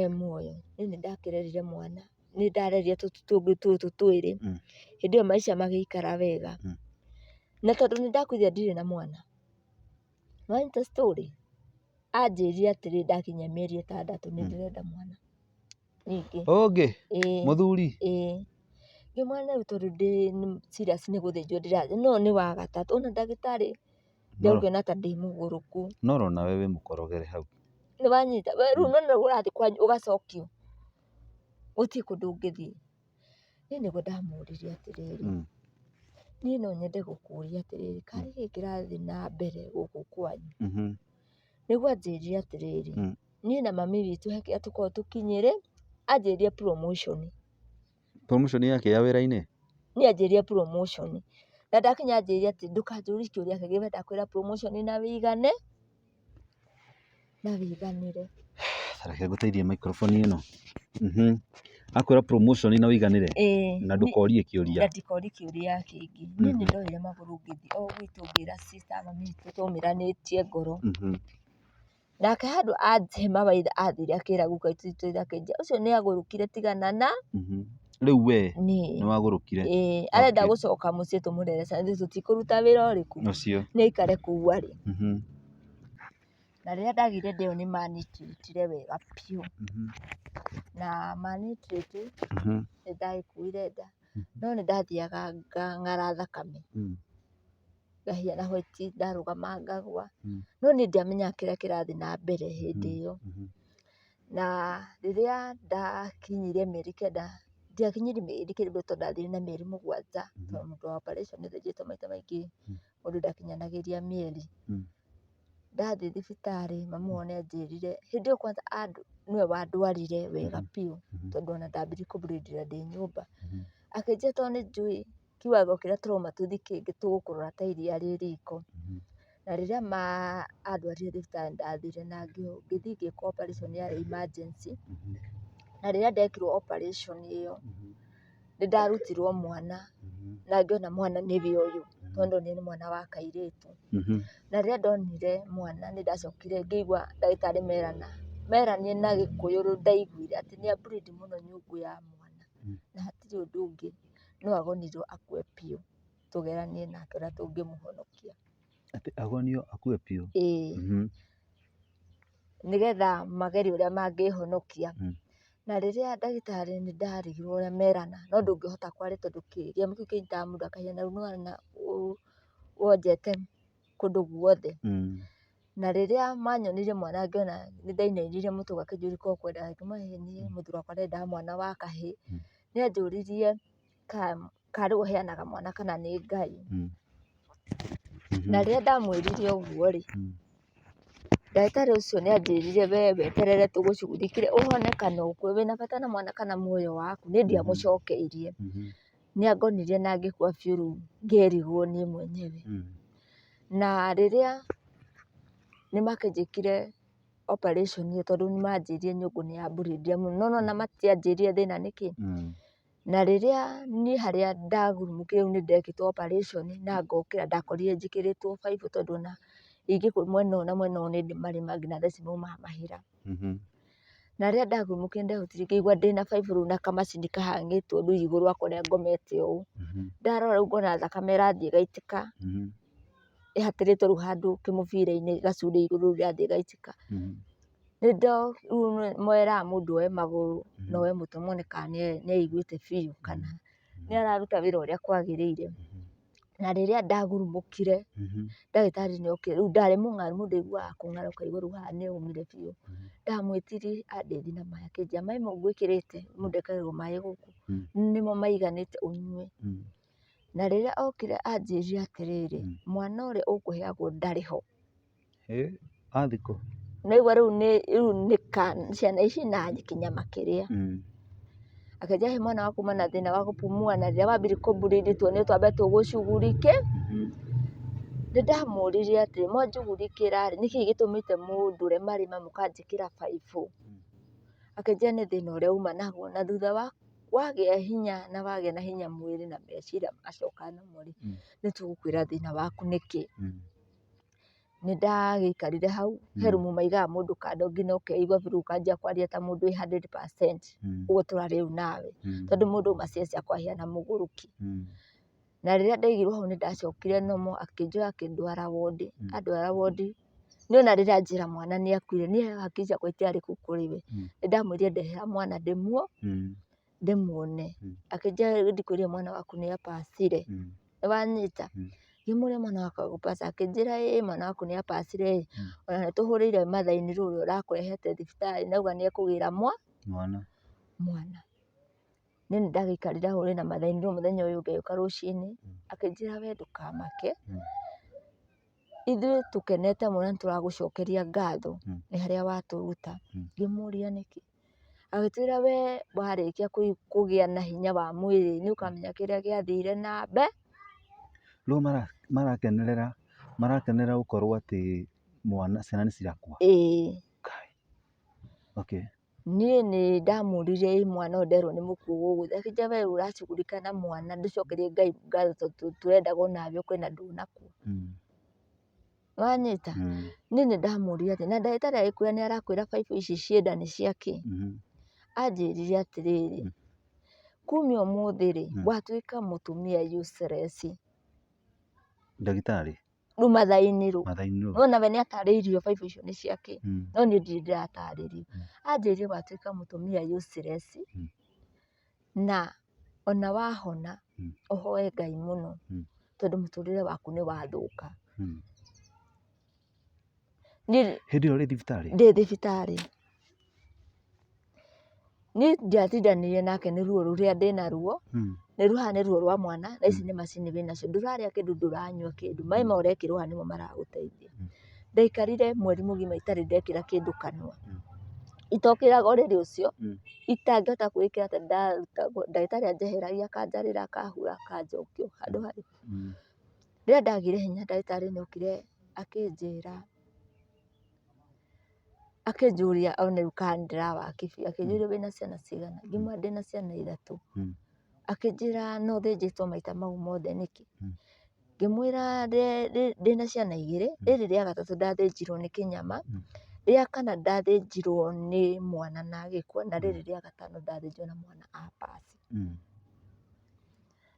muoyo. Niĩ nĩ ndakĩrerire mwana, nĩ ndarerire tũtũ tũngĩ tũtũ twĩrĩ, hĩndĩ ĩyo maica magĩikara wega. Na tondũ nĩ ndakuire ndirĩ na mwana, nĩ wanyita story? Anjĩrire atĩrĩ ndakinyia mĩeri 6 nĩ ndĩrenda mwana ningĩ. Ũngĩ? Ĩĩ. Mũthuri? Ĩĩ. Ngĩmwĩra rĩu tondũ ndĩ serious nĩ gũthĩnjwo ndĩrathĩnjwo, no nĩ wa gatatũ, ona ndagĩtarĩ ndegũkĩona ta ndĩ mũgũrũku. No ũrona we wĩ mũkorogere hau. Nĩ wanyita? We rĩu nĩwona ũrathiĩ kwanyu ũgacokio, gũtirĩ kũndũ ũngĩthiĩ. Niĩ nĩguo ndamũririe atĩrĩrĩ, Niĩ no nyende gũkũria atĩrĩrĩ, karĩ kĩ kĩrathiĩ na mbere gũkũ kwanyu? Nĩguo anjĩrire atĩrĩrĩ, niĩ na mami witũ he kĩrĩa tũkoragwo tũkinyĩre, anjĩrire promotion. Promotion yake ya wĩra-inĩ? Niĩ anjĩrire promotion. Na ndakinya anjĩrire atĩ ndũkanjũrie kĩũria kĩngĩ we ndakwĩra promotion na wĩigane, na wĩiganĩre. Ta reke ngũteithie microphone ĩno. Akwĩra promotion na wĩiganĩre? Ĩĩ. Na ndũkorie kĩũria? Na ndikorie kĩũria kĩngĩ. Niĩ nĩ ndoire magũrũ ngĩthiĩ o gwitũ ngĩra sister mami witũ twaumĩranĩtie ngoro. Nake handũ anjĩhe mawaitha athire akĩra guka witũ akĩnjĩra ũcio nĩ agũrũkire tigana na Rĩu we niĩ. nĩ wagũrũkire? Ĩĩ, arenda gũcoka mũciĩ tũmũrere ciana ithuĩ tũtikũruta wĩra ũrĩkũ? Ũcio. Nĩ aikare kũu arĩ. Na rĩrĩa ndagĩire nda ĩyo nĩ manitreatire wega biũ. Na manitreat nĩ ndagĩkuire nda, no nĩ ndathiaga ngang'ara thakame. Ngahiana white ndarũgama ngagwa, no niĩ ndiamenyaga kĩrĩa kĩrathiĩ na mbere hĩndĩ ĩyo. Na rĩrĩa ndakinyirie mĩeri 9, ndiakinyirie mĩeri 9 tondũ ndathire na mĩeri 7, tondũ mũndũ wa operation ĩthĩnjĩtwo maita maingĩ, mũndũ ndakinyanagĩria mĩeri. Ndathiĩ thibitarĩ mami wao nĩ anjĩrire, hĩndĩ ĩyo kwanza nĩwe wandwarire wega biũ, tondũ ona ndambirie kũ bleed ĩra ndĩ nyũmba. Akĩnjĩra tondũ nĩ njũĩ kiwango kĩrĩa tũrauma tũthiĩ kĩngĩ tũgũkũrora ta iria rĩ riko. Na rĩrĩa andwarire thibitarĩ nĩndathire na ngĩthiĩ ngĩkwo operation yarĩ emergency. Na rĩrĩa ndekirwo operation ĩyo, nĩndarutirwo mwana na ngĩona mwana nĩwe ũyũ, tondũ ndonire nĩ mwana wa kairĩtu. Na rĩrĩa ndonire mwana nĩndacokire ngĩigua ndagĩtarĩ merana, meranire na Gĩkũyũ ndaiguire atĩ nĩ a bleed mũno nyũngũ ya mwana na hatirĩ ũndũ ũngĩ, no agonirwo akue biũ, tũgeranie nake ũrĩa tũngĩmũhonokia. Atĩ agonio akue biũ? Ĩĩ. Nĩgetha magerie ũrĩa mangĩhonokia. Na rĩrĩa ndagĩtarĩ nĩ ndarigirwo ũrĩa merana, no ndũngĩhota kwaria tondũ kĩ, kĩamũ kĩu kĩnyitaga mũndũ akahiana rĩu nĩwona wonjete kũndũ guothe. Na rĩrĩa manyonirie mwana ngĩona nĩ ndainainirie mũtwe gakĩnjũria korwo ũkwendaga, ngĩmwĩra ĩĩ niĩ mũthuri wakwa ndendaga mwana wa kahĩĩ. Nĩ anjũririe kana nĩwe ũheanaga mwana kana nĩ Ngai. Na rĩrĩa ndamwĩrire ũguo rĩ, ndagĩtarĩ ũcio nĩ anjĩrire we weterere tũgũcugurikĩre ũhone kana ũkue, wĩna bata na mwana kana muoyo waku? Niĩ ndiamũcokeirie. Nĩ angonirie na ngĩkua biũ rĩu ngĩrigwo niĩ mwenyewe. Na rĩrĩa nĩ makĩnjĩkire operation ĩyo tondũ nĩ manjĩrire nyũngũ nĩ ya bleed mũno, no nĩwona matianjĩrire thĩna nĩ kĩ. Na rĩrĩa niĩ harĩa ndagurumũkire rĩu nĩ ndekĩtwo operation na ngokĩra ndakorire njĩkĩrĩtwo baibũ tondũ ona ingĩkwo mwena ũyũ na mwena ũyũ nĩ ndĩ marima nginya thaa ici maumaga mahĩra. Na rĩrĩa ndagurumũkire nĩndahotire ngĩigua ndĩna baibũ rĩu na kamacini kahang'ĩtwo rũi igũrũ rwakwa ũrĩa ngomete ũũ. Ndarora rĩu ngona thakame ĩrathiĩ ĩgaitĩka, ĩhatĩrĩtwo rĩu handũ kĩmũbira-inĩ gacurĩ igũrũ rĩu ĩrathiĩ ĩgaitĩka. Rĩu meraga mũndũ oe magũrũ na oe mũtwe mone kana nĩ aiguĩte biũ kana nĩ araruta wĩra ũrĩa kwagĩrĩire. Na rĩrĩa ndagurumũkire, ndagĩtarĩ nĩ okire, rĩu ndarĩ mũng'aru mũndũ aiguaga kũng'ara ũkaigua rĩu haha nĩ ũmire biũ. Ndamwĩtirie andeithie na maĩ akĩnjĩra maĩ mau ngwĩkĩrĩte, mũndũ ekagĩrwo maĩ gũkũ, nĩmo maiganĩte ũnyue. Na rĩrĩa okire anjĩrire atĩrĩrĩ, mwana ũrĩa ũkũheagwo ndarĩ ho. Athiĩ kũ? Naigua rĩu nĩ rĩu nĩ ka ciana ici na kĩnyama kĩrĩa. Akĩnjĩra he mwana waku uma na thĩna wa gũpumua na rĩrĩa wambirie kũ bleed tuonire twambe tũgũcugurike. Nĩ ndamũririe atĩrĩ, mwanjugurikĩra rĩ, nĩkĩ gĩtũmĩte mũndũre marima mũkanjĩkĩra baibũ? Akĩnjĩra nĩ thĩna ũrĩa uma naguo na thutha wa wagĩa hinya na wagĩa na hinya mwĩrĩ na meciria macoka normal rĩ, nĩ tũgũkwĩra thĩna waku nĩkĩ. Nĩ ndagĩikarire hau, he rumu maigaga mũndũ kando nginya ũkeigua biũ rĩu ũkanjia kwaria ta mũndũ wĩ 100% ũguo tũraria rĩu nawe, tondũ mũndũ auma ciaca ahiana mũgũrũki. Na rĩrĩa ndaigirwo hau nĩ ndacokire normal, akĩnjoya akĩndwara wondi, andwara wondi, niĩ ona rĩrĩa anjĩra mwana nĩ akuire, niĩ hakiri ciakwa itiarĩ kũu kũrĩ we, nĩ ndamwĩrire ndehera mwana ndĩmuone. Akĩnjĩra ndikwĩrire mwana waku nĩ apacire. Nĩ wanyita? Ngĩmũria mwana wakwa gũpaca akĩnjĩra ĩĩ mwana waku nĩ apacire ĩ, ona nĩ tũhũrĩire Mathai rĩu ũrĩa ũrakũrehete thibitarĩ na auga nĩ ekũgĩra mwana. Mwana. Niĩ nĩ ndagĩikarire hau na mathainirwo mũthenya ũyũ ũngĩ agĩũka rũcinĩ, akĩnjĩra we ndũkamake, ithuĩ tũkenete mũno na nĩ tũragũcokeria ngatho nĩ harĩa watũruta. Ngĩmũria nĩkĩ? Agĩtwĩra we warĩkia kũgĩa na hinya wa mwĩrĩ nĩ ũkamenya kĩrĩa gĩathire na mbere. Rĩu marakenerera marakenerera gũkorwo atĩ mwana ciana nĩ cirakua? Ĩĩ. Kai. Okay. Niĩ nĩ ndamũririe ĩ mwana ũyũ nderwo nĩ mũkuũ gũgũthiĩ, akĩnjĩra we ũracugurika na mwana ndũcokerie Ngai ngatho tondũ tũrendaga onawe ũkue na ndũnakua. Wanyita? Niĩ nĩ ndamũririe atĩrĩ, na ndagĩtarĩ agĩkwĩra nĩ arakwĩra baibũ ici ciĩ nda nĩ cia kĩ? Anjĩrire atĩrĩrĩ, kumia ũmũthĩ rĩ, watuĩka mũtumia useless. Ndagĩtarĩ? Rĩu mathaa-inĩ rĩ, Mathaa-inĩ rĩ. nĩwona we nĩatarĩirio baibũ icio nĩ cia kĩ, no niĩ ndirĩ ndĩratarĩrio. Anjĩrire watuĩka mũtumia useless, na ona wahona ũhoe Ngai mũno, tondũ mũtũrĩre waku nĩ wathũka. Niĩ Hĩndĩ ĩyo ũrĩ thibitarĩ? Ndĩ thibitarĩ. Niĩ ndiatindanĩire nake nĩ ruo rũrĩa ndĩnaruo, nĩ haha nĩ ruo rwa mwana, na ici nĩ macini wĩnacio, ndũrarĩa kĩndũ ndũranyua kĩndũ, maĩ ma ũrekĩrwo haha nĩmo maragũteithia. Ndaikarire mweri mũgima itarĩ ndekĩra kĩndũ kanua, itokĩraga ũrĩrĩ ũcio, itangĩhota kwĩĩkĩra atĩ ndarutagwo, ndagĩtarĩ anjeheragia akanjarĩra akahura akanjokia handũ harĩa. Rĩrĩa ndagĩire hinya ndagĩtarĩ nĩ okire akĩnjĩra, akĩnjũria one rĩu kana nĩndĩrawaki biũ, akĩnjũria wĩna ciana cigana, ngĩmwĩra ndĩna ciana ithatũ, akĩnjĩra na ũthĩnjĩtwo maita mau mothe nĩkĩ, ngĩmwĩra ndĩna ciana igĩrĩ, rĩrĩ rĩa gatatũ ndathĩnjirwo nĩ kĩnyama, rĩa kana ndathĩnjirwo nĩ mwana na agĩkua, na rĩrĩ rĩa gatano ndathĩnjirwo na mwana a pass.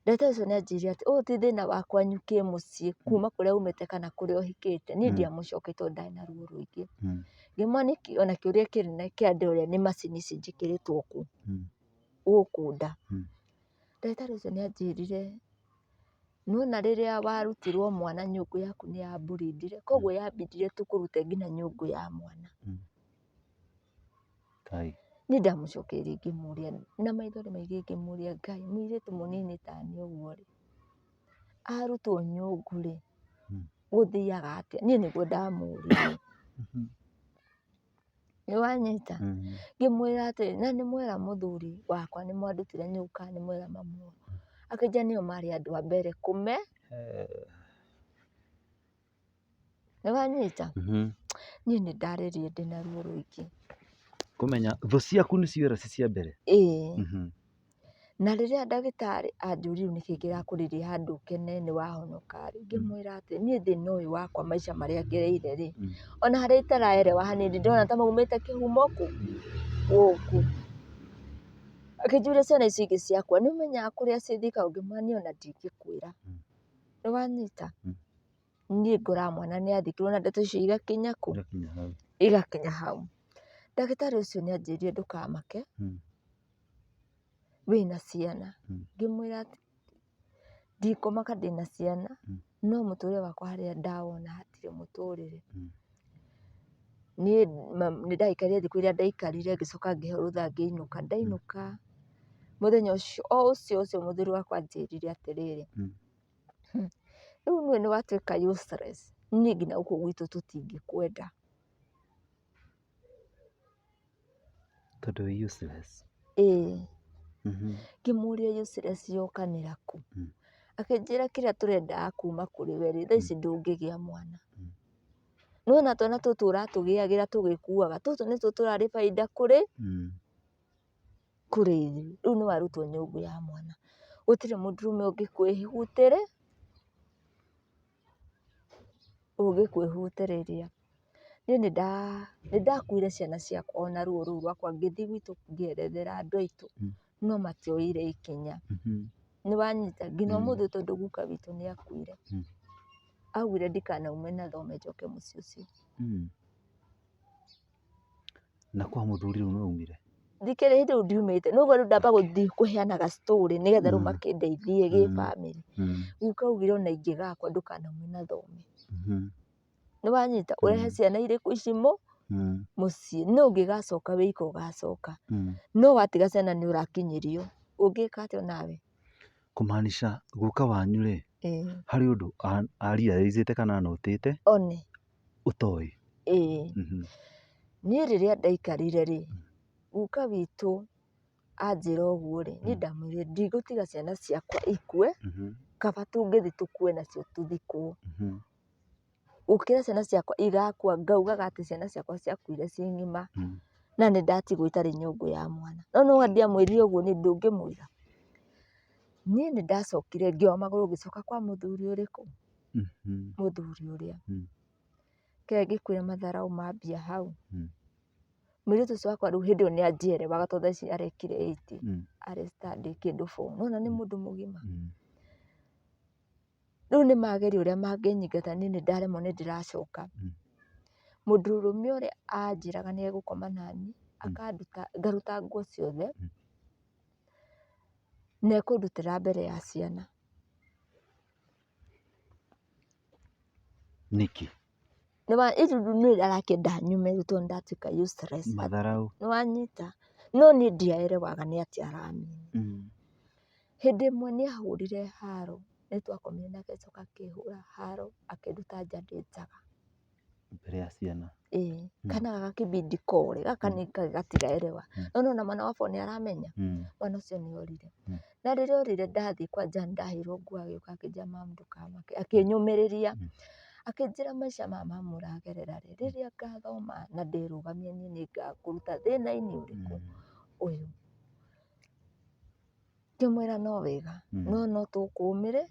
Ndagĩtarĩ ũcio nĩ anjĩrire atĩ ũyũ ti thĩna wa kwanyu kĩmũciĩ kuma kũrĩa umĩte kana kũrĩa ũhikĩte, niĩ ndiamũcokeire tondũ ndarĩ na ruo rũingĩ. Ngĩmwĩra nĩkĩ ona kĩũria kĩrĩa ndĩroria nĩ macini ici njĩkĩrĩtwo gũkũ nda. Ndagĩtarĩ ũcio nĩ anjĩrire nĩwona rĩrĩa warutirwo mwana nyũngũ yaku nĩ yamburindire, koguo yambindire tũkũrute nginya nyũngũ ya mwana. Ngai. Niĩ ndamũcokeirie ngĩmũria na maithori maingĩ ngĩmũria Ngai mũirĩtu mũnini taniĩ ũguo rĩ, arutwo nyũngũ rĩ, gũthiaga atĩa? Niĩ nĩguo ndamũririe. Nĩ wanyita? Ngĩmwĩra atĩrĩ, na nĩ mwera mũthuri wakwa nĩ mwandutire nyũngũ kana nĩ mwera mamu wanyu? Akĩnjĩra nĩo marĩ andũ a mbere kũme Nĩ wanyita? Niĩ nĩ ndarĩrire ndĩna ruo rũingĩ. Kũmenya thũ ciaku nĩcio era ci cia mbere. Ĩĩ. Na rĩrĩa ndagĩtarĩ anjũririe rĩu nĩkĩ kĩrakũrĩria handũ ũkene nĩ wahonoka rĩ, ngĩmwĩra atĩ niĩ thĩna ũyũ wakwa maica marĩa ngereire rĩ, ona harĩa itaraerewa hanini ndĩrona ta maumĩte kĩhumo kũ? Gũkũ. Akĩnjũria ciana icio ingĩ ciakwa nĩ ũmenyaga kũrĩa cithikagwo? Ngĩmwĩra niĩ ona ndingĩkwĩra. Nĩ wanyita? Niĩ ngoraga mwana nĩ athikirwo na ndeto icio igakinya kũ? Igakinya hau. Igakinya hau. Ndagĩtarĩ ũcio nĩ anjĩrire ndũkamake, wĩna ciana. Ngĩmwĩra atĩ ndikũmaka ndĩna ciana, no mũtũrĩre wakwa harĩa ndawona hatirĩ mũtũrĩre. Niĩ nĩ ndaikarire thikũ iria ndaikarire ngĩcoka ngĩheo rũtha ngĩinũka. Ndainũka mũthenya ũcio o ũcio ũcio mũthuri wakwa anjĩrire atĩrĩrĩ, rĩu nĩwe nĩ watuĩka useless, niĩ nginya gũkũ gwitũ tũtingĩkwenda. Tondũ wĩ useless. Ĩĩ. Ngĩmũria useless yokanĩra kũ? Akĩnjĩra kĩrĩa tũrendaga kuma kũrĩ we rĩ, thaa ici ndũngĩgĩa mwana. Nĩwona twana tũtũ ũratũgĩagĩra tũgĩkuaga, tũtũ nĩtuo tũrarĩ baida kũrĩ kũrĩ ithuĩ. Rĩu nĩ warutwo nyũngũ ya mwana. Gũtirĩ mũndũrũme ũngĩkwĩhutĩrĩ, ũngĩkwĩhutĩrĩria. Niĩ nĩ ndakuire ciana ciakwa ona ruo rũu rwakwa ngĩthiĩ gwitũ ngĩerethera andũ aitũ, no matioire ikinya. Nĩ wanyita? Nginya ũmũthĩ ũyũ tondũ guka witũ nĩ akuire, augire ndikanaume na thome njoke mũciĩ ũcio. Na kwa mũthuri rĩu nĩ waumire? Ndikĩrĩ hĩndĩ ĩyo ndiumĩte, nĩ ũguo rĩu ndamba gũthiĩ kũheanaga story nĩgetha rĩu makĩndeithie gĩ bamĩrĩ. Guka augire ona ingĩgakua ndũkanaume na thome. Nĩ wanyita? Ũrehe ciana irĩkũ ici mũciĩ, no ũngĩgacoka wĩ ika ũgacoka, no watiga ciana nĩ ũrakinyĩrio. Ũngĩka atĩa nawe? Kũmaanisha guka wanyu rĩ, Ĩĩ. harĩ ũndũ a realize kana anotĩte One. ũtoĩ. Ĩĩ. Niĩ rĩrĩa ndaikarire rĩ, guka witũ anjĩra ũguo rĩ, niĩ ndamwĩrire ndigũtiga ciana ciakwa ikue, kaba tũngĩthiĩ tũkue nacio tũthikwo. Gũkĩra ciana ciakwa igakua ngaugaga atĩ ciana ciakwa ciakuire ciĩ ng'ima na nĩ ndatigwo itarĩ nyũngũ ya mwana. No nĩwona ndiamwĩrire ũguo niĩ ndũngĩmwĩra. Niĩ nĩ ndacokire ngĩoya magũrũ ngĩcoka kwa mũthuri ũrĩkũ? Mũthuri ũrĩa. Kĩrĩa ngĩkwĩra matharaũ mambia hau. Mũirĩtu ũcio wakwa rĩu hĩndĩ ĩyo nĩ anjierewaga tondũ thaa ici arekire eight, arĩ standard kĩndũ four. Nĩwona nĩ mũndũ mũgima. Rĩu nĩ mageria ũrĩa mangĩnyingata niĩ nĩ ndaremwo nĩ ndĩracoka. Mũndũrũme ũrĩa anjĩraga nĩ egũkoma naniĩ, akanduta ngaruta nguo ciothe, na ekũndutĩra mbere ya ciana. Nĩkĩ? Nĩ arakĩenda nyume rĩu tondũ nĩ ndatuĩka useless. Matharaũ. Nĩ wanyita? No niĩ ndiaerewaga nĩ atĩa aramini. Hĩndĩ ĩmwe nĩ ahũrire haro, nĩ twakomire nake agĩcoka akĩhũra haro akĩnduta nja ndĩ njaga. Mbere ya ciana. Ĩĩ, kana gaka kĩbindi kore, gaka nĩ gatiraerewa. No nĩwona mwana wa four nĩ aramenya? Mwana ũcio nĩ orire. Na rĩrĩa orire ndathiĩ kwa nja ndaheirwo nguo agĩũka akĩnjĩra mamu ndũkamake, akĩnyũmĩrĩria. Akĩnjĩra maica maya mamu ũragerera rĩ, rĩrĩa ngathoma na ndĩrũgamie niĩ nĩ ngakũruta thĩna-inĩ ũrĩkũ ũyũ. Ngĩmwĩra no wega, no no tũkũmĩre.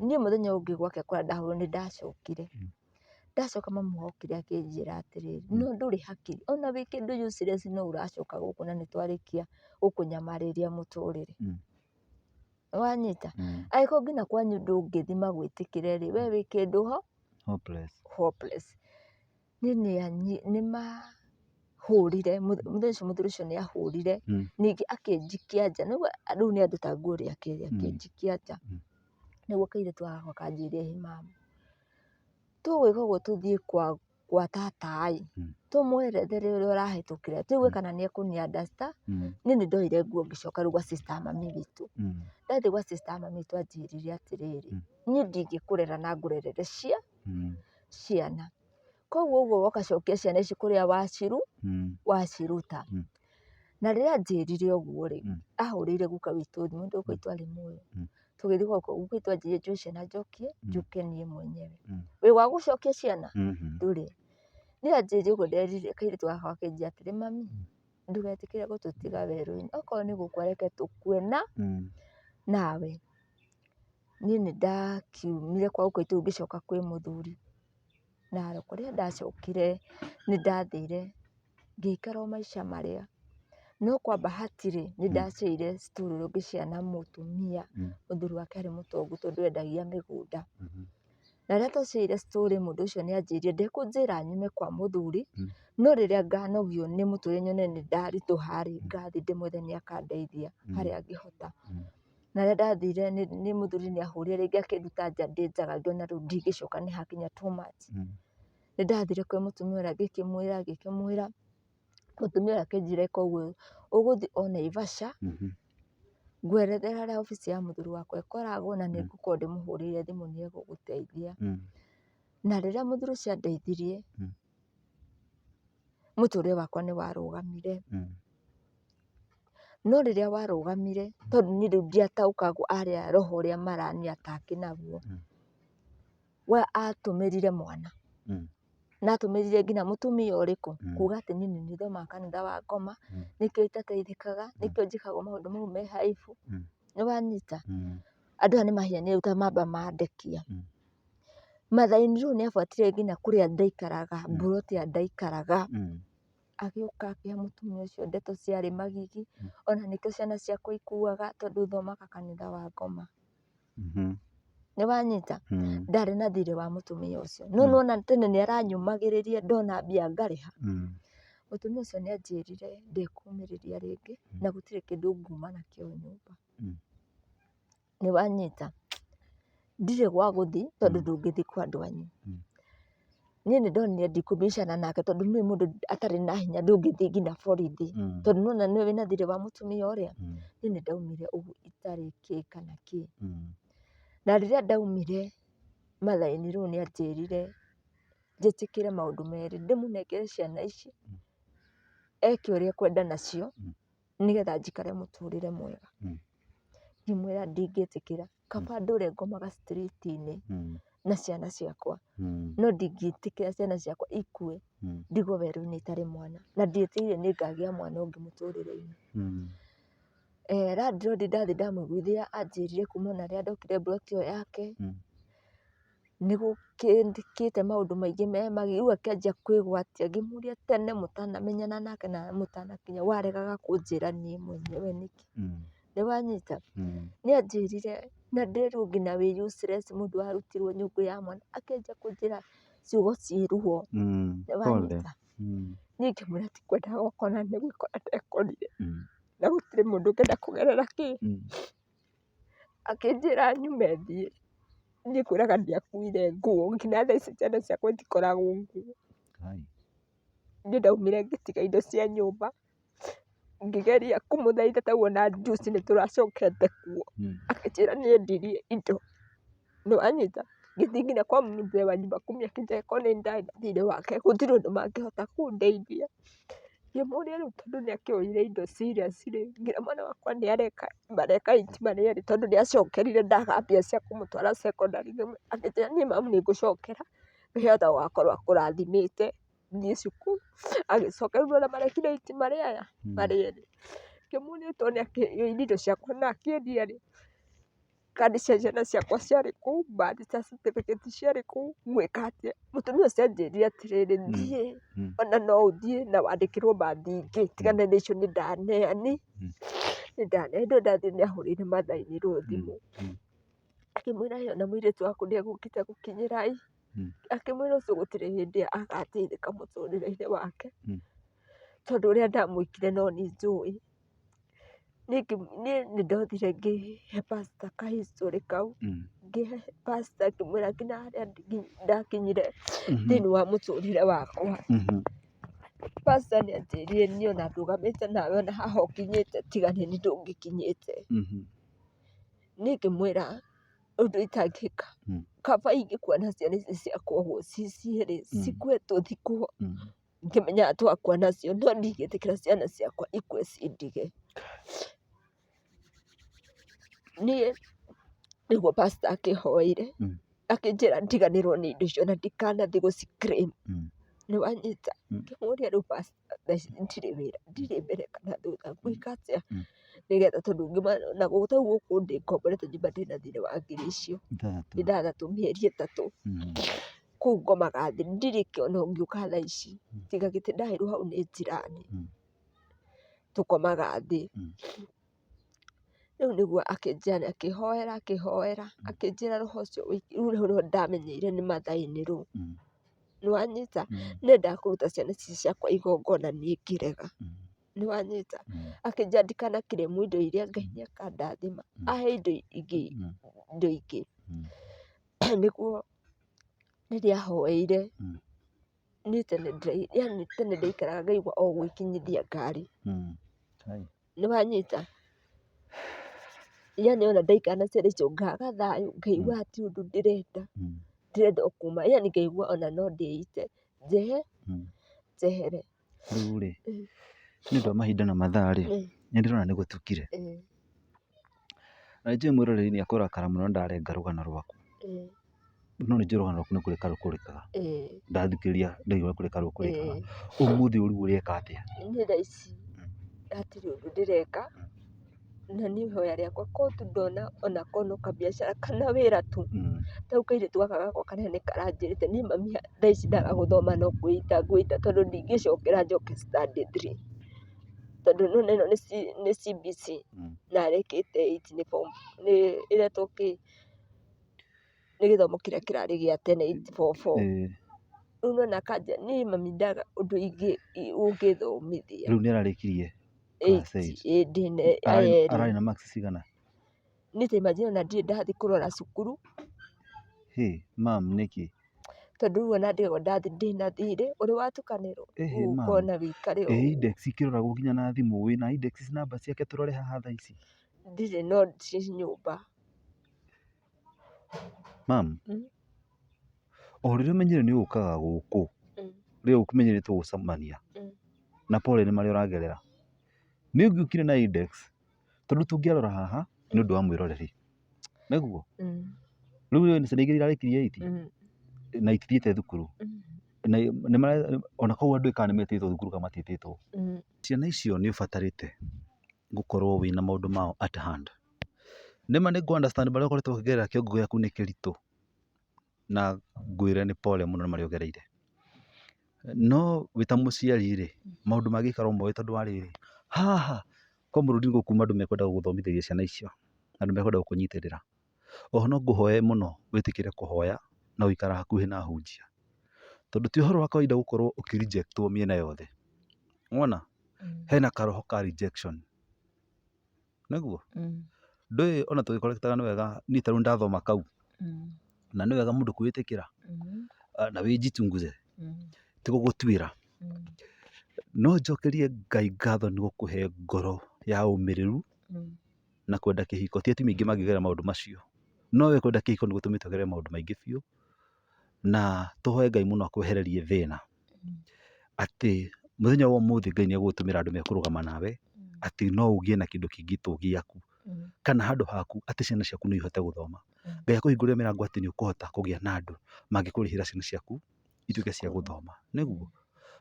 Niĩ mũthenya ũngĩ gwake kũrĩa ndahũrirwo nĩ ndacokire. Ndacoka mamu okire akĩnjĩra atĩrĩrĩ, no ndũrĩ hakiri, ona wĩ kĩndũ useless no ũracoka gũkũ na nĩ twarĩkia gũkũnyamarĩria mũtũrĩre. Nĩwanyita? Angĩkorwo nginya kwanyu ndũngĩthiĩ magwĩtĩkĩre rĩ, we wĩ kĩndũ ho Hopeless. Hopeless. Niĩ nĩ mahũrire, mũthenya ũcio mũthuri ũcio nĩ ahũrire, ningĩ akĩnjikia nja, nĩũguo rĩu nĩ anduta nguo rĩa kerĩ akĩnjikia nja. Nĩguo kairĩtu gakwa kanjĩrire ĩ mamu, tũgwĩka ũguo tũthiĩ kwa tata ĩ, tũmwerethere ũrĩa ũrahĩtũkĩra, tũigue kana nĩ ekũni understand. Niĩ nĩ ndoire nguo ngĩcoka rĩu gwa sister mami witũ. Ndathiĩ gwa sister mami witũ anjĩrire atĩrĩrĩ, niĩ ndingĩkũrera na ngũrerere ciana. Koguo ũguo woka cokia ciana ici kũrĩa waciruta. Na rĩrĩa anjĩrire ũguo rĩ, ahũrĩire guka witũ thimũ, tondũ guka witũ arĩ muoyo. Tũgĩthiĩ gwa guka witũ anjĩrire njoe ciana njokie, njũke niĩ mwenyewe. Wĩ wa gũcokia ciana? Ndũrĩ. Niĩ anjĩrire ũguo nderire kairĩtu gakwa gakĩnjĩra atĩrĩ, mami, ndũgetĩkĩre gũtũtiga werũ-inĩ, okorwo nĩ gũkua reke tũkue na nawe. Niĩ nĩ ndakiumire kwa guka witũ ngĩcoka kwĩ mũthuri. Narok rĩrĩa ndacokire nĩ ndathire ngĩikara o maica marĩa. No kwa bahati rĩ, nĩ ndaciarire stool ngĩciara na mũtumia, mũthuri wake arĩ mũtongu tondũ endagia mĩgũnda. Na rĩrĩa twaciarire stool mũndũ ũcio nĩ anjĩrire ndekũnjĩra nyume kwa mũthuri, no rĩrĩa nganogio nĩ mũtũrĩre nyone nĩ ndaritũha rĩ, ngathiĩ ndĩmwethe nĩ akandeithia harĩa angĩhota. Na rĩrĩa ndathire nĩ mũthuri nĩ ahũrire rĩngĩ akĩnduta nja ndĩ njaga ngĩona rĩu ndingĩcoka nĩ hakinya too much. Nĩ ndathire kwĩ mũtumia ũrĩa ngĩkĩmwĩra ngĩkĩmwĩra, mũtumia ũrĩa akĩnjĩra ĩka ũguo, ũgũthiĩ o Naivasha, ngwerethere harĩa obici ya mũthuri wakwa ĩkoragwo na nĩ ngũkorwo ndĩmũhũrĩire thimũ nĩ egũgũteithia. Na rĩrĩa mũthuri ũcio andeithirie, mũtũrĩre wakwa nĩ warũgamire. No rĩrĩa warũgamire, tondũ niĩ rĩu ndiataũkagwo arĩa roho ũrĩa marani attack naguo, we atũmĩrire mwana. Na atũmĩrire nginya mũtumia ũrĩkũ, kuga atĩ niĩ nĩ nithomaga kanitha wa ngoma, nĩkĩo itateithĩkaga, nĩkĩo njĩkagwo maũndũ mau me haibu. Nĩ wanyita? Andũ aya nĩ mahianire ta mamba mandekia. Mother in law nĩ abuatire nginya kũrĩa ndaikaraga, mburoti ĩrĩa ndaikaraga, agĩũka akĩhe mũtumia ũcio ndeto ciarĩ magigi, ona nĩkĩo ciana ciakwa ikuaga tondũ thomaga kanitha wa ngoma. Nĩ wanyita? Ndarĩ na thirĩ wa mũtumia ũcio. No nĩwona tene nĩ aranyũmagĩrĩria ndona mbia ngarĩha. Mũtumia ũcio nĩ anjĩrire ndekũmĩrĩria rĩngĩ na gũtirĩ kĩndũ nguma nakĩo nyũmba. Nĩ wanyita? Ndirĩ gwa gũthiĩ tondũ ndũngĩthiĩ kwa andũ anyu. Niĩ nĩ ndonire ndikũbicana nake tondũ nĩ mũndũ atarĩ na hinya ndũngĩthiĩ nginya borithi. Tondũ nĩwona nĩwe wĩna thirĩ wa mũtumia ũrĩa. Niĩ nĩ ndaumire ũguo itarĩ kĩ kana kĩ. Na rĩrĩa ndaumire Mathai rĩu nĩ anjĩrire njĩtĩkĩre maũndũ merĩ, ndĩmũnengere ciana ici eke ũrĩa ekwenda nacio nĩgetha njikare mũtũrĩre mwega. Ngĩmwĩra ndingĩtĩkĩra, kaba ndũre ngomaga street -inĩ na ciana ciakwa, no ndingĩtĩkĩra ciana ciakwa ikue ndigwo werũ-inĩ itarĩ mwana, na ndiĩtĩire nĩ ngagĩa mwana ũngĩ mũtũrĩre-inĩ. Landlord ndathiĩ ndamũiguithia anjĩrire kuma ona rĩrĩa ndokire mburoti ĩyo yake, nĩ gũkĩte maũndũ maingĩ me magigi, rĩu akĩanjia kwĩgwatia, ngĩmũria tene mũtanamenyana nake na mũtanakinya waregaga kũnjĩra niĩ mwenyewe nĩkĩ? Nĩ wanyita? Nĩ anjĩrire na nderwo nginya wĩ useless mũndũ warutirwo nyũngũ ya mwana, akĩanjia kũnjĩra ciugo ciĩ ruo, nĩ wanyita? Niĩ ngĩmwĩra ti kwenda gwakwa na nĩ gwĩkora ndekorire, na gũtirĩ mũndũ ũngĩenda kũgerera kĩ, akĩnjĩra nyume thiĩ, niĩ ngwĩraga ndiakuire nguo nginya thaa ici ciana ciakwa itikoragwo nguo. Niĩ ndaumire ngĩtiga indo cia nyũmba, ngĩgeria kũmũthaitha ta ũguo na juzi nĩ tũracokete kuo, akĩnjĩra nĩ endirie indo, nĩ wanyita? Ngĩthiĩ nginya kwa mzee wa nyumba kumi akĩnjĩra korwo nĩ niĩ ndarĩ na thirĩ wake gũtirĩ ũndũ mangĩhota kũndeithia. Ngĩmũria rĩu tondũ nĩ akĩoire indo serious rĩ, nginya mwana wakwa nĩ areka mareka eight marĩ erĩ tondũ nĩ acokerire ndaga mbia cia kũmũtwara secondary, akĩnjĩra niĩ mamu nĩ ngũcokera nĩgetha ũgakorwo akũrathimĩte thiĩ cukuru. Agĩcoka rĩu nĩwona marekire eight marĩ aya marĩ erĩ. Ngĩmũria tondũ nĩ akĩoire indo ciakwa na akĩendia rĩ, Kandi cia ciana ciakwa ciarĩ kũu, birth certificate ciarĩ kũu, ngwĩka atĩa? Mũtumia ũcio anjĩrire atĩrĩrĩ, thiĩ ona no ũthiĩ na wandĩkĩrwo mbathi ingĩ tigana na icio nĩ ndaneani, nĩ ndaneani. Hĩndĩ ĩyo ndathiĩ nĩ ahũrĩire Mathai thimũ, akĩmwĩra ĩ ona mũirĩtu waku nĩ egũkĩte gũkinyĩra ĩ, akĩmwĩra ũcio gũtirĩ hĩndĩ agateithĩka mũtũrĩre-inĩ wake, tondũ ũrĩa ndamwĩkire no niĩ njũĩ. Niĩ nĩ ndothire ngĩhe pastor ka history kau, ngĩhe pastor ngĩmwĩra nginya harĩa ndakinyire thĩiniĩ wa mũtũrĩre wakwa. Pastor nĩ anjĩrire niĩ ona ndũgamĩte nawe ona haha ũkinyĩte tiga nĩ niĩ ndũngĩkinyĩte. Niĩ ngĩmwĩra ũndũ itangĩka, kaba ingĩkua na ciana ici ciakwa ũguo ciĩ cierĩ, cikue tũthikwo. Ngĩmenyaga twakua nacio no ndingĩtĩkĩra ciana ciakwa ikue cindige. Niĩ nĩguo pastor akĩhoeire, akĩnjĩra ndiganĩrwo nĩ indo icio na ndikanathiĩ gũci claim. Nĩ wanyita? Ngĩmũria rĩu pastor thaa ici ndirĩ wĩra, ndirĩ mbere kana thutha, ngwĩka atĩa nĩgetha tondũ na ta rĩu gũkũ ndĩ ngomborete nyũmba ndĩna thirĩ wa ngiri icio 6 mĩeri 3. Kũu ngomaga thĩ ndirĩ kĩ ona ũngĩũka thaa ici tiga gĩtĩ ndaheirwo hau nĩ jirani tũkomaga thĩ. Rĩu nĩguo akĩnjĩra akĩhoera akĩhoera akĩnjĩra roho ũcio rĩu nĩho ndamenyeire nĩ Mathai-inĩ rĩu. Nĩ wanyita? Nĩendaga kũruta ciana ici ciakwa igongona niĩ ngĩrega. Nĩ wanyita? Akĩnjĩra ndikana claim indo iria Ngai nĩ akandathima ahe indo ingĩ indo ingĩ. Nĩguo rĩrĩa ahoeire, niĩ tene yaani tene ndaikaraga ngaigua o gwĩkinyithia ngari. Nĩ wanyita? Yaani ona ndaikara na ciana icio ngaga thayũ, ngaigua hatirĩ ũndũ ndĩrenda, ndĩrenda o kuma, yaani ngaigua ona no ndĩite njehe njehere. Rĩu rĩ, nĩ ũndũ wa mahinda na mathaa rĩ, nĩ ndĩrona nĩ gũtukire. Na nĩ njũĩ mwĩroreri nĩ ekũrakara mũno nĩ ndarenga rũgano rwaku. No nĩ njũĩ rũgano rwaku nĩ kũrĩka rũkũrĩkaga. Ndathikĩrĩria ndaigua kũrĩka rũkũrĩkaga. Ũmũthĩ ũyũ rĩu ũreka atĩa? Niĩ thaa ici hatirĩ ũndũ ndĩreka, na niĩ ihoya rĩakwa korwo tu ndona ona korwo no kabiacara kana wĩra tu, ta rĩu kairĩtu gaka gakwa kanene nĩ karanjĩrĩte niĩ mami thaa ici ndaga gũthoma no kwĩita ngwĩita tondũ ndingĩcokera njoke standard three. Tondũ nĩ wona ĩno nĩ CBC na arekĩte eight nĩ form nĩ ĩretwo kĩ? Nĩ gĩthomo kĩrĩa kĩrarĩ gĩa tene eight four four. Rĩu nĩ wona akanjĩra niĩ mami ndaga ũndũ ũngĩthomithia. Rĩu nĩ ararĩkirie class eight? Ĩĩ ndĩna aya erĩ. Ararĩ na marks cigana? Niĩ ta imagine ona ndirĩ ndathiĩ kũrora cukuru. Hĩ, mam nĩkĩ? Tondũ rĩu ona ndigagwo ndathiĩ ndĩna thirĩ ũrĩ watukanĩrwo, Ĩhĩ rĩu ma'am. ũkona wĩikare Ĩ ũguo. index ikĩroragwo nginya na thimũ, wĩna index namba ciake tũrore haha thaa ici? Ndirĩ no ciĩ nyũmba. Ma'am, o rĩrĩa ũmenyire nĩ ũkaga gũkũ, rĩrĩa ũmenyire tũgũcemania, na pole nĩ marĩa ũragerera, nĩ ũngĩokire na index, tondũ tũngĩarora haha nĩ ũndũ wa mwĩroreri, nĩguo? Rĩu we ciana igĩrĩ irarĩkirie eight, na itithiĩte thukuru, na ona koguo ndũĩ kana nĩ metĩtwo thukuru kana matiĩtĩtwo. Ciana icio nĩ ũbatarĩte gũkorwo wĩna maũndũ mao at hand. Nĩma nĩ ngũ understand marĩa ũkoretwo ũkĩgerera kĩongo gĩaku nĩ kĩritũ, na ngwĩre nĩ pole mũno nĩ marĩa ũgereire. No wĩ ta mũciari rĩ, maũndũ mangĩikara moĩ tondũ wa rĩrĩ, haha kwa mũrũthi nĩ gũkuuma andũ mekwenda gũgũthomithĩria ciana icio, na andũ mekwenda gũkũnyitĩrĩra. Oho no ngũhoe mũno wĩtĩkĩre kũhoya na gũikara hakuhĩ na ahunjia, tondũ ti ũhoro wa kawaida gũkorwo ũkĩ reject wo mĩena yothe. Nĩwona? Hena karoho ka rejection. Nĩguo? Ndũĩ ona tũgĩ correct aga nĩ wega niĩ ta rĩu nĩndathoma kau, na nĩ wega mũndũ kwĩĩtĩkĩra, na wĩjichunguze, ti gũgũtuĩra. No njokerie Ngai ngatho nĩ gũkũhe ngoro ya ũmĩrĩru na kwenda kĩhiko. Ti atumia aingĩ mangĩgerera maũndũ macio, no we kwenda kĩhiko nĩ gũtũmĩte ũgerere maũndũ maingĩ biũ, na tũhoe Ngai mũno akwehererie thĩna. Atĩ mũthenya wa ũmũthĩ Ngai nĩ egũgũtũmĩra andũ mekũrũgama nawe, atĩ no ũgĩe na kĩndũ kĩngĩtwo gĩaku, kana handũ haku atĩ ciana ciaku no ihote gũthoma. Ngai akũhingũrĩre mĩrango atĩ nĩ ũkũhota kũgĩa na andũ mangĩkũrĩhĩra ciana ciaku ituĩke cia gũthoma. Nĩguo?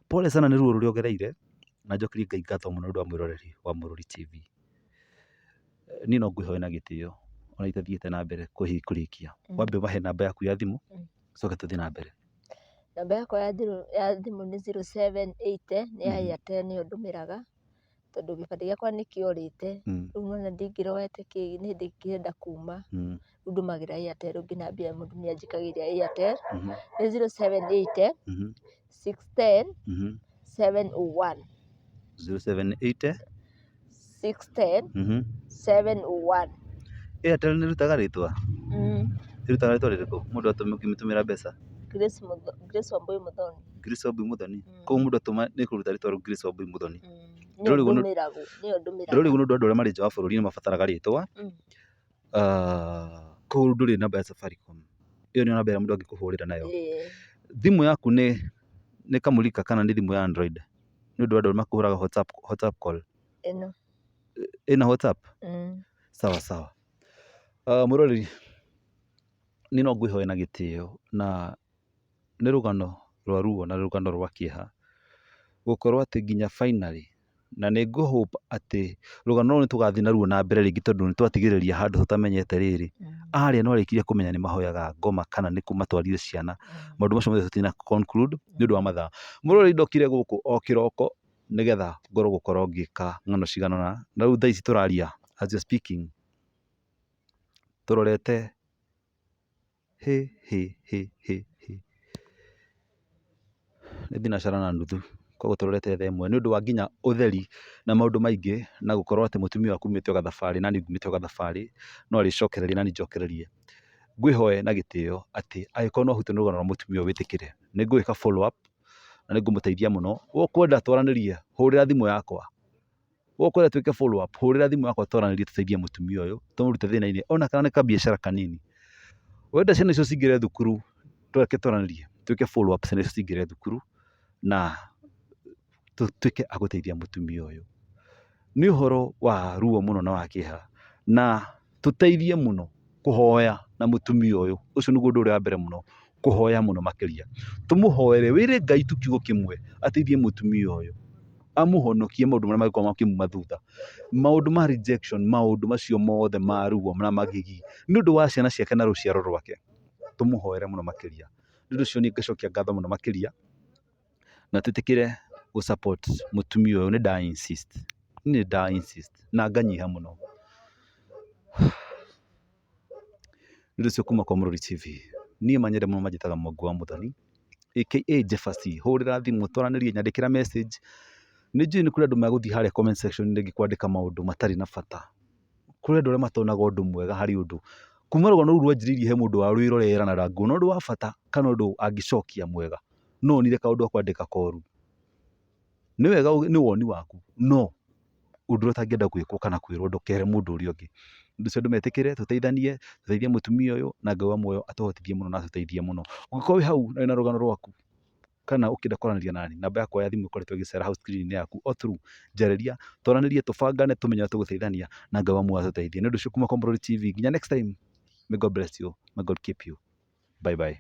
Pole sana nĩ ruo rũrĩa ũgereire, na njokerie Ngai ngatho mũno nĩ ũndũ wa mwĩroreri wa Mũrũri TV. Niĩ no ngwĩhoe na gĩtĩo ona itathiĩte na mbere kũrĩkia, wambe ũmahe namba yaku ya thimũ, tũcoke tũthiĩ na mbere. Namba yakwa ya thimũ nĩ 0780 nĩ ya Airtel nĩyo ndũmĩraga, tondũ gĩbandĩ gĩakwa nĩ kĩorĩte, rĩu nĩwona ndingĩroete kĩ nĩ hĩndĩ kĩrenda kuma, rĩu ndũmagĩra Airtel ũngĩnambia mũndũ nĩ anjĩkagĩria Airtel, nĩ 0780 610 701. 0780 610 701. Airtel nĩ ĩrutaga rĩtwa? Ĩrutaga rĩtwa rĩrĩkũ mũndũ ũkĩmĩtũmĩra mbeca? Grace Grace Wambui Muthoni. Grace Wambui Muthoni. Koguo mũndũ atũma nĩ kũruta rĩtwa rĩu Grace Wambui Muthoni. Nĩyo ndũmĩragwo, nĩyo ndũmĩraga. Ndĩrorigwo nĩ ũndũ andũ arĩa marĩ nja wa bũrũri nĩ mabataraga rĩtwa. Koguo ndũrĩ namba ya Safaricom. Ĩyo nĩyo namba ĩrĩa mũndũ angĩkũhũrĩra nayo. Thimũ yaku nĩ kamũrika kana nĩ thimũ ya Android? Nĩ ũndũ wa andũ arĩa makũhũraga WhatsApp, WhatsApp call. Ĩno. Ĩna WhatsApp? Sawa sawa. Mũroreri, niĩ no ngwĩhoe na gĩtĩo na nĩ rũgano rwa ruo na rũgano rwa kĩeha, gũkorwo atĩ nginya finally, na nĩ ngũ hope atĩ rũgano rũrũ nĩ tũgathiĩ naruo na mbere rĩngĩ tondũ nĩ twatigĩrĩria handũ tũtamenyete rĩrĩ, arĩa nĩ warĩkirie kũmenya nĩ mahoyaga ngoma kana nĩ kũ matwarire ciana, maũndũ macio mothe tũtina conclude nĩ ũndũ wa mathaa. Mũroreri ndokire gũkũ o kĩroko nĩgetha ngorwo gũkorwo ngĩka ng'ano cigana ũna, na rĩu thaa ici tũraria as we are speaking, tũrorete hĩ hĩ hĩ hĩ hĩ, nĩ thinacara na nuthu, koguo tũrorete thaa ĩmwe nĩ ũndũ wa nginya ũtheri na maũndũ maingĩ na gũkorwo atĩ mũtumia ũyũ akumĩte o gathabarĩ na niĩ ngumĩte o gathabarĩ, no arĩcokereria na niĩ njokererie. Ngwĩhoe na gĩtĩo atĩ angĩkorwo nĩ wahutio nĩ rũgano rwa mũtumia ũyũ wĩtĩkĩre, nĩ ngũgĩka follow up na nĩ ngũmũteithia mũno. Ũkwenda twaranĩrie, hũrĩra thimũ yakwa. Ũkwenda twĩke follow up, hũrĩra thimũ yakwa twaranĩrie tũteithie mũtumia ũyũ, tũmũrute thĩna-inĩ ona kana nĩ kabiacara kanini. Wenda ciana icio cingĩre thukuru, reke twaranĩrie twĩke follow up ciana icio cingĩre thukuru na tũtuĩke a gũteithia mũtumia ũyũ. Nĩ ũhoro wa ruo mũno na wa kĩeha na tũteithie mũno kũhoya na mũtumia ũyũ, ũcio nĩguo ũndũ ũrĩa wa mbere mũno, kũhoya mũno makĩria. Tũmũhoere, wĩre Ngai tu kiugo kĩmwe ateithie mũtumia ũyũ, amũhonokie maũndũ marĩa mangĩkorwo makĩmuma thutha. Maũndũ ma rejection, maũndũ macio mothe ma ruo na magigi, nĩ ũndũ wa ciana ciake na rũciaro rwake, tũmũhoere mũno makĩria. Nĩ ũndũ ũcio niĩ ngacokia ngatho mũno makĩria. Na twĩtĩkĩre gũ support mũtumia ũyũ, nĩ nda insist, nĩ nda insist na nganyiha mũno. Nĩ ũndũ ũcio kuma kwa Mũrori TV, niĩ manyende mũno manjĩtaga Mwangi wa Mũthoni aka Jefferson, hũrĩra thimũ twaranĩrie, nyandĩkĩra message, nĩ njũĩ nĩ kũrĩ andũ megũthiĩ harĩa comment section rĩngĩ kwandĩka maũndũ matarĩ na bata. Kũrĩ andũ arĩa matonaga ũndũ mwega harĩ ũndũ. Kuma rũgano rũu rwanjĩrĩirie he mũndũ warwĩrorera na ndangĩona ũndũ wa bata kana ũndũ angĩcokia mwega, no onire kaũndũ akwandĩka koru. Nĩ wega nĩ woni waku no ũndũ ũrĩa ũtangĩenda gwĩkwo kana kwĩrwo ndũkere mũndũ ũrĩa ũngĩ. Nĩ ũndũ ũcio andũ metĩkĩre tũteithanie, tũteithie mũtumia ũyũ na Ngai wa muoyo atũhotithie mũno na atũteithie mũno. Ũngĩkorwo wĩ hau na wĩna rũgano rwaku kana ũkĩenda kwaranĩria nani, namba yakwa ya thimũ ĩkoretwo ĩgĩcera hau screen -inĩ yaku o through, njarĩria, twaranĩrie, tũbangane, tũmenye ũrĩa tũgũteithania na Ngai wa muoyo atũteithie. Nĩ ũndũ ũcio kuma kwa Mũrori TV nginya next time, may God bless you, may God keep you. Bye bye.